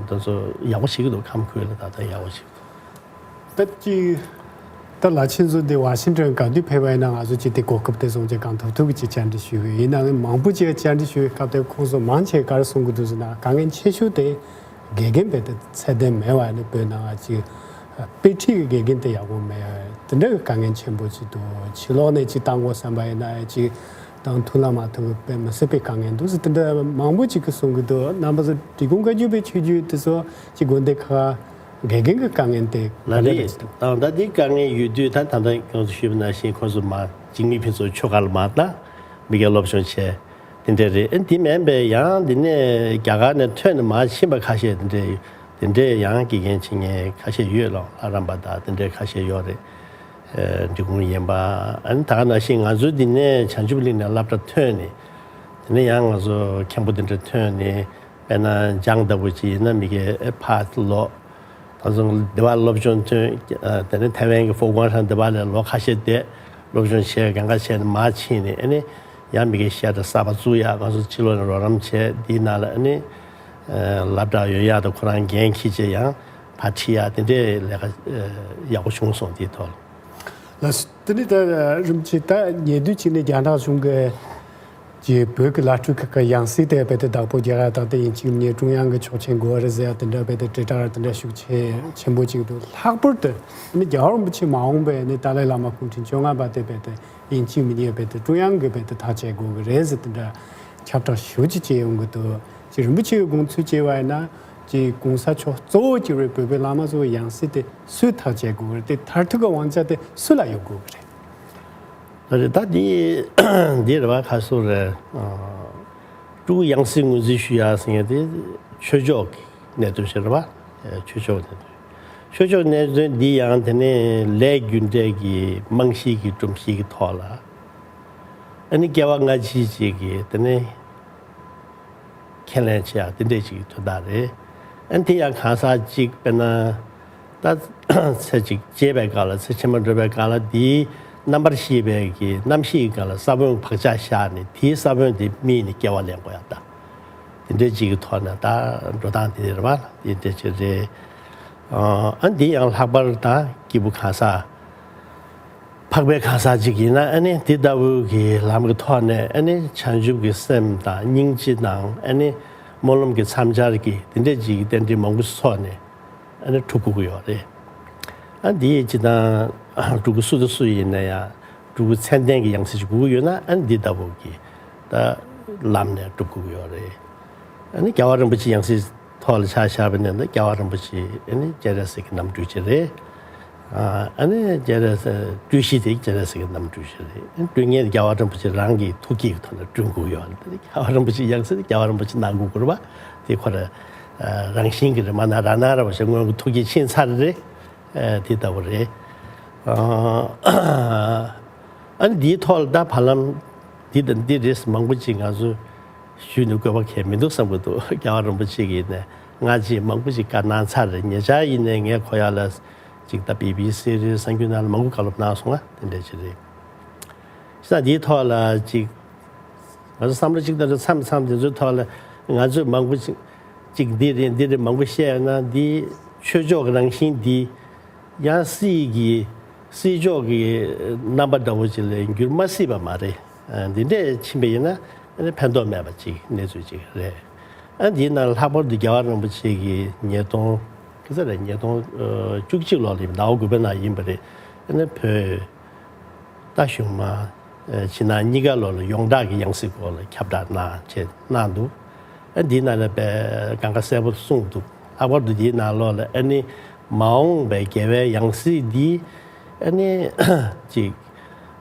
དེ་ཚོ་ཡག་པོ་བྱེད་ཀྱི་འདུག་ཁམས་ཁུལ་ལ་ད་ལྟ་ཡག་པོ་བྱེད་ཀྱི་འདུག་ད་ཅི་ད་ལ་ཆེན་ཚོ་འདི་ཝ་ཤིང་ཊོན་ག་དུས་ཕེབས་པ་ཡིན་ན་ང་ཚོ་ཅི་དེ་གོ་སྐབས་དེ་བཟུང་བྱས་གང་ཐུབ་ཐུབ་ཀྱི་ཅི་བཅར་འདྲི་ཞུས་ཡོད། ཡིན་ནའང་མང་པོ་ཅིག་བཅར་འདྲི་ཞུས་སྐབས་དེ་ཁོང་ཚོ་མང་ཆེ་ག་རེ་གསུང་གི་འདུག་ཟེར་ན་དཀའ་ངལ་ཆེ་ཤོས་དེ་དགེ་རྒན་བས་དེ་ཚད་ལྡན་མེད་པ་ནི་བོད་ནང་ཅི་དཔེ་ཁྲིད་ཀྱི་དགེ་རྒན་དེ་ཡག་པོ་མེད། དེ་འདྲ་གི་དཀའ་ངལ་ཆེན་པོ་ཅིག་འདུག་ཕྱི་ལོགས་ནས་ཅི་བཏང་དགོས་བསམ་པ་ཡིན་ན་ཅི་དང་དུ་ལ་མ་ཐུག་པའི་མི་སྲིད་པའི་དཀའ་ངལ་འདུག་ཟེར་དེ་འདྲ་མང་པོ་ཅིག་གིས་གསུང་གི་འདུག་རྣམ་པ་ཚོ་འབྲི་གུང་བཀའ་བརྒྱུད་པའི་ཆོས་བརྒྱུད་དེ་ཚོ་ཅི་དགོན་སྡེ་ཁག་དགེ་རྒན་གྱི་དཀའ་ངལ་དེ་ལ་ག་འདྲ་རེད། རེད་འདུག་ད་ལྟ་འདི་དཀའ་ངལ་ཡོད་དུས་ད་ད་ལྟ་ཁྱོད་ཚོ་ཞུས་པ་ནང་བཞིན་ཁོ་ཚོ་མ་འཇིགས་མེད་ཕུན་ཚོགས་ཆོས་སྒར་ལ་མ་ད་མི་སྒེར་སློབ་སྦྱོང་བྱས་དེ་འདྲ་རེད། ཨ་འདི་མིན་པའི་ཡང་འདི་ནས་རྒྱ་གར་ནས་ཐོན་ནས་མར་ཕྱིན་པ་ཁ་ཤས་དེ་འདྲ་དེ་འདྲའི་ཡང་དགེ་རྒན་བྱེད་མཁན་ཁ་ཤས་ཡོད་ལོ། ལྷ་རམས་པ་དང་དེ་འདྲའི་ཁ་ཤས་ཡོད་རེད། ཨ་འབྲི་གུང་ཡན་པ་ཨ་ནི་ད་ག་ནང་བཞིན་ང་ཚོའི་འདི་ནས་བྱང་ཆུབ་གླིང་ནས་སློབ་གྲྭ་ཐོན་ནས་དེ་ནས་ཡང་ང་ཚོ་མཁན་པོ་དེ་འདྲ་ཐོན་ནས། དཔེར་ན་འཇང་ལྟ་བུ་ཅིག་ཡིན་ན་མི་སྒེར་ཨེ་ཕར་ལོག་ད་ཚོ་འདི་པར་སློབ་སྦྱོང་ཐོན། དེ་ནས་ཐའེ་ཝན་གྱི་ཧྥུ་ཀུང་ཧྲན་འདི་པར་ལ་ལོ་ཁ་ཤས་བསྡད། སློབ་སྦྱོང་བྱས་གང་ག་བྱས་ནས་མར་ཕྱིན་ནས་ཨ་ནི་ཡང་མི་སྒེར་བཤད་གྲྭ་གསར་པ་བཙུགས་ཡག་ང་ཚོ་ཕྱི་ལོགས་ནས་རོགས་རམ་བྱས། འདིའི་ནང་ལ་ཨ་ནི་སློབ་གྲྭ་ཡོད་ཡག་དང་ཁོ་རང་འགན་འཁྱེར་བྱས་ཡང་ཕར་ཁྲིད་ཡག་དེ་འདྲའི་ལས་ཀ་ཡག་པོ་བྱུང་སོང་། དེའི་ཐོག་ལ། ལགས་སོ། དེ་ནི་ད་རིམ་གྱིས་ད་ཉེ་དུས་གཅིག་ནས་རྒྱ་ནག་གཞུང་གི་ཀྱི་བོད་ཀྱི་བླ་སྤྲུལ་ཁག་གི་ཡང་སྲིད་དེ་རྦད་དེ་བདག་པོ་རྒྱག་ཡ་དང་དེ་ཡིན་གཅིག་མིན་གཉིས་ཀྲུང་དབྱང་གི་ཆོག་མཆན་དགོས་རེད་ཟེར་ཡ་དེ་འདྲ་རྦད་དེ་དྲིལ་བསྒྲགས་དེ་འདྲ་ཤུགས་ཆེ་ཆེན་པོ་ཅིག་འདུག་ལྷག་པར་དུ་ནི་རྒྱལ་བ་རིན་པོ་ཆེ་མ་འོངས་པའི་ནི་ཏཱ་ལའི་བླ་མ་སྐུ་ཕྲེང་བཅོ་ལྔ་པ་དེ་རྦད་དེ་ཡིན་གཅིག་མིན་གཉིས་རྦད་དེ་ཀྲུང་དབྱང་གི་རྦད་དེ་ཐག་བཅད་དགོས་ཀྱི་རེད་ཟེར་དེ་འདྲ་ཁྱབ་བསྒྲགས་ཤུགས་ཆེ་བྱས་ཡོང་གི་འདུག་ཅིག་རིན་པོ་ཆེ་གི་དགོངས་ཚུལ་བྱས་པ་ཡིན་ན། ཀྱི་གོང་ས་མཆོག་གཙོ་བོ་གྱུར་བའི་བོད་པའི་བླ་མ་ཚོའི་ཡང་སྲིད་དེ་སུས་ཐག་བཅད་དགོས་རེད། དེ་མཐར་ཐུག་གི་དབང་ཆ་དེ་སུ་ལ་ཡོད་དགོས་ཀྱི་རེད། ད་རེད། ད་འདི་འདི་རེད་བ། ཁ་སོ་རེད། ཨ། ཕྲུ་གུ་ཡང་སྲིད་ངོས་འཛིན་ཞུ་ཡ་ཟེར་མཁན་དེ་ཆོས་ཕྱོགས་ཀྱི་གནད་དོན་ཞིག་རེད་བ། ཨ། ཆོས་ཕྱོགས་གནད་དོན། ཆོས་ཕྱོགས་གནད་དོན་འདི་ཡང་དེ་ནས་ལས་རྒྱུ་འབྲས་ཀྱི་རྨང་གཞི་གི་སྒྲོམ་གཞི་གི་ཐོག་ལ། ཨ་ནི་སྐྱེ་བ་སྔ་ཕྱི་གཅིག་གི་དེ་ནས་ཁས་ལེན་བྱེད་ཡག་དེ་འདྲས་ཅིག་དོན་དག་རེད། ཨ་ནི་དེ་ཡང་གང་ཟག་ཅིག་དཔེར་ན་ད་ཚེ་གཅིག་བརྗེས་པའི་སྐབས་ལ། ཚེ་ཕྱི་མ་འགྲོ་བའི་སྐབས་ལ་དེའི་རྣམ་པར་ཤེས་པའི་གི་རྣམ་ཤེས་ཀྱི་སྒང་ལ་ས་བོན་བག་ཆགས་བཞག་ནས་དེའི་ས་བོན་དེ་སྨིན་ནས་སྐྱེ་བ་ལེན་དགོས་ཡག་ད། དེ་འདྲས་ཅིག་གི་ཐོག་ནས་ད་འགྲོ་སྟངས་དེ་རེད་བ། དེ་འདྲས་ཅིག་རེད། ཨ་ནི་དེ་ཡང་ལྷག་པར་ད་སྐྱེས་བུ་གང་ཟག་འཕགས་པའི་གང་ཟག་ཅིག་ཡིན་ན། ཨ་ནི་དེ་ལྟ་བུ་གི་ལམ་གྱི་ཐོག་ནས། ཨ་ནི་བྱང་ཆུབ་ཀྱི་སེམས་དང་སྙིང་རྗེ་དང་། ཨ་ནི་སྨོན་ལམ་གྱི་མཚམས་སྦྱར་གྱི་དེ་འདྲས་ཅིག་གི་རྟེན་འབྲེལ་མང་པོ་ཚོགས་ནས། ཨ་ནི་སྒྲུབ་དགོས་ཀྱི་ཡོད་རེད། ཨ་ནི་དེ་ཡི་སྤྱི་དང་ཕྲུ་གུ་སུ་དང་སུ་ཡིན་ན་ཡང་ཕྲུ་གུ་མཚན་ལྡན་གྱི་ཡང་སྲིད་ཅིག་དགོས་ཀྱི་ཡོད་ན། ཨ་ནི་འདི་ལྟ་བུ་གི་ད་ལམ་ནས་སྒྲུབ་དགོས་ཀྱི་ཡོད་རེད། ཨ་ནི་རྒྱལ་བ་རིན་པོ་ཆེ་ཡང་སྲིད་ཐོག་ལ་ཆ་བཞག་པ་ཡིན་ན། རྒྱལ་བ་རིན་པོ་ཆེ་ཨ་ནི་སྤྱན་རས་གཟིགས་ཀྱི་རྣམ་སྤྲུལ་ཅིག་རེད། ཨ་ཨ་ནི་སྤྱན་རས་གཟིགས་སྤྲུལ་གཞི་དེ་སྤྱན་རས་གཟིགས་ཀྱི་རྣམ་སྤྲུལ་ཞིག་རེད། སྤྲུལ་མཁན་དེ་རྒྱལ་བ་རིན་པོ་ཆེ་རང་གི་ཐུགས་བསྐྱེད་ཀྱི་ཐོག་ནས་སྤྲུལ་དགོས་ཀྱི་ཡོད་རེད། རྒྱལ་བ་རིན་པོ་ཆེ་ཡང་སྲིད་རྒྱལ་བ་རིན་པོ་ཆེ་གནང་དགོས་ཀྱི་རེད་པ། དེ་ཁོ་རང་རང་བཞིན་གྱི་རེད། མ་ན་ར་ན་ར་བ་ཞིག་སྔོན་གྱི་ཐུགས་བསྐྱེད་ཕྱིན་ཚར་རེད། དེ་ལྟ་བུ་རེད། ཨ་ནི་འདིའི་ཐོག་ལ་ད་བར་ལམ་འདི་དང་འདི་རེད། མང་པོ་ཅིག་ང་ཚོ་ཞུས་ནས་དགོས་པ་གང་མི་འདུག་བསམ་གྱི་འདུག་རྒྱལ་བ་རིན་པོ་ཆེ་གིས་ནས་སྔ་རྗེས་མང་པོ་ཅིག་བཀའ་གནང་ཚར་རེད། ཉེ་ཆར་ཡིན་ནའི་ངས་ཁོ་ཡ་ལ་ཅིག་ད་བི་བི་སི་རེད། གསར་འགྱུར་ནང་ལ་མང་པོ་བཀའ་སློབ་གནང་སོང་ང་། དེ་འདྲ་ཅིག་རེད། ས་འདིའི་ཐོག་ལ་ཅིག་ང་ཚོ་བསམ་བློ་ཅིག་ད་མཚམས་མཚམས་དེ་ཚོའི་ཐོག་ལ་ང་ཚོས་མང་པོ་ཅིག་ཅིག་འདི་རེད་འདི་རེད་མང་པོ་བཤད་ཡོད་ན། འདི་ཆོས་ཕྱོགས་ཀྱི་རང་བཞིན་འདི་ཡང་སྲིད་ཀྱི་སྲིད་ཕྱོགས་ཀྱི་རྣམ་པ་འདྲ་བོ་ཅིག་ལ་འགྱུར་མ་སྲིད་པ་མ་རེད། ཨ། འདི་འདྲས་ཕྱིན་པ་ཡིན་ན་ཨ་ནི་ཕན་ཐོགས་མེད་པ་ཅིག་གནས་ཚུལ་ཅིག་རེད། ཨ། འདིའི་ནང་ལྷག་པར་དུ་རྒྱལ་བ་རིན་པོ་ཆེ་གི་ཉིས་སྟོང་ག་ཚོད་རེད། ཉིས་སྟོང་བཅུ་གཅིག་ལོ་ལ་ཡིན། ཟླ་བ་དགུ་པའི་ནང་ཡིན་པ་རེད། ཨ་ནི་བོད་རྟ་གཞུང་མ་ཕྱི་ནང་གཉིས་ཀ་ལོ་ལ་ཡོངས་གྲགས་ཀྱི་ཡང་སྲིད་སྐོར་ལ་ཁྱབ་བསྒྲགས་གནང་བྱས་གནང་འདུག་ཨ། འདིའི་ནང་ལ་དཔེ་གང་ག་གསལ་པོ་གསུངས་འདུག་ལྷག་པར་དུ་འདིའི་ནང་ལོགས་ལ་ཨ་ནི་མ་འོངས་པའི་རྒྱལ་བའི་ཡང་སྲིད་འདི་ཨ་ནི་ཅིག་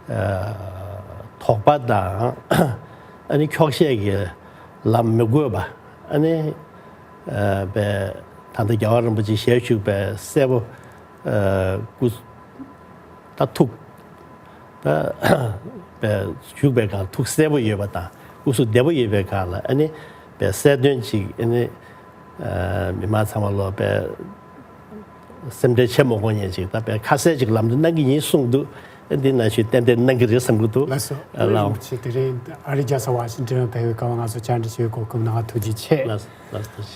ཨ། དོགས་པ་དང་ཨ་ནི་འཁྱོག་བཤད་ཀྱི་ལམ་མི་དགོས་པ། ཨ་ནི་ཨ། དཔེ་ད་ལྟ་རྒྱལ་བ་རིན་པོ་ཆེ་ཞལ་བཞུགས་པའི་གསལ་པོ། ཨ། སྐུ་ད་ཐུགས་ད་དཔེ་བཞུགས་པའི་སྒང་ཐུགས་གསལ་པོ་ཡོད་པ་དང་སྐུ་གཟུགས་བདེ་པོ་ཡོད་པའི་སྒང་ལ་ཨ་ནི་དཔེ་གསལ་སྟོན་ཅིག་ཨ་ནི་ཨ། མི་མང་ཚང་མ་ལོ་དཔེ་སེམས་ཁྲལ་བྱེད་མ་དགོས་མཁན་ཅིག་ད་དཔེ་ཁ་གསལ་ཅིག་ལམ་འདི་གནང་གི་ཡིན་གསུངས་འདུག་ཨ། འདི་ནང་བཞིན་ཏན་ཏན་གནང་གི་རེད་བསམ་གྱི་འདུག་ལགས་སོ། ཨ། ལགས། རིན་པོ་ཆེ་དེ་རིང་ཨ་རིའི་རྒྱལ་ས་ཝ་ཤིང་ཊོན་ཕེབས་པའི་སྐབས་ང་ཚོ་བཅར་འདྲི་ཞུ་བའི་གོ་སྐབས་གནང་བ་ཐུགས་རྗེ་ཆེ། ལགས་སོ། ལགས་སོ།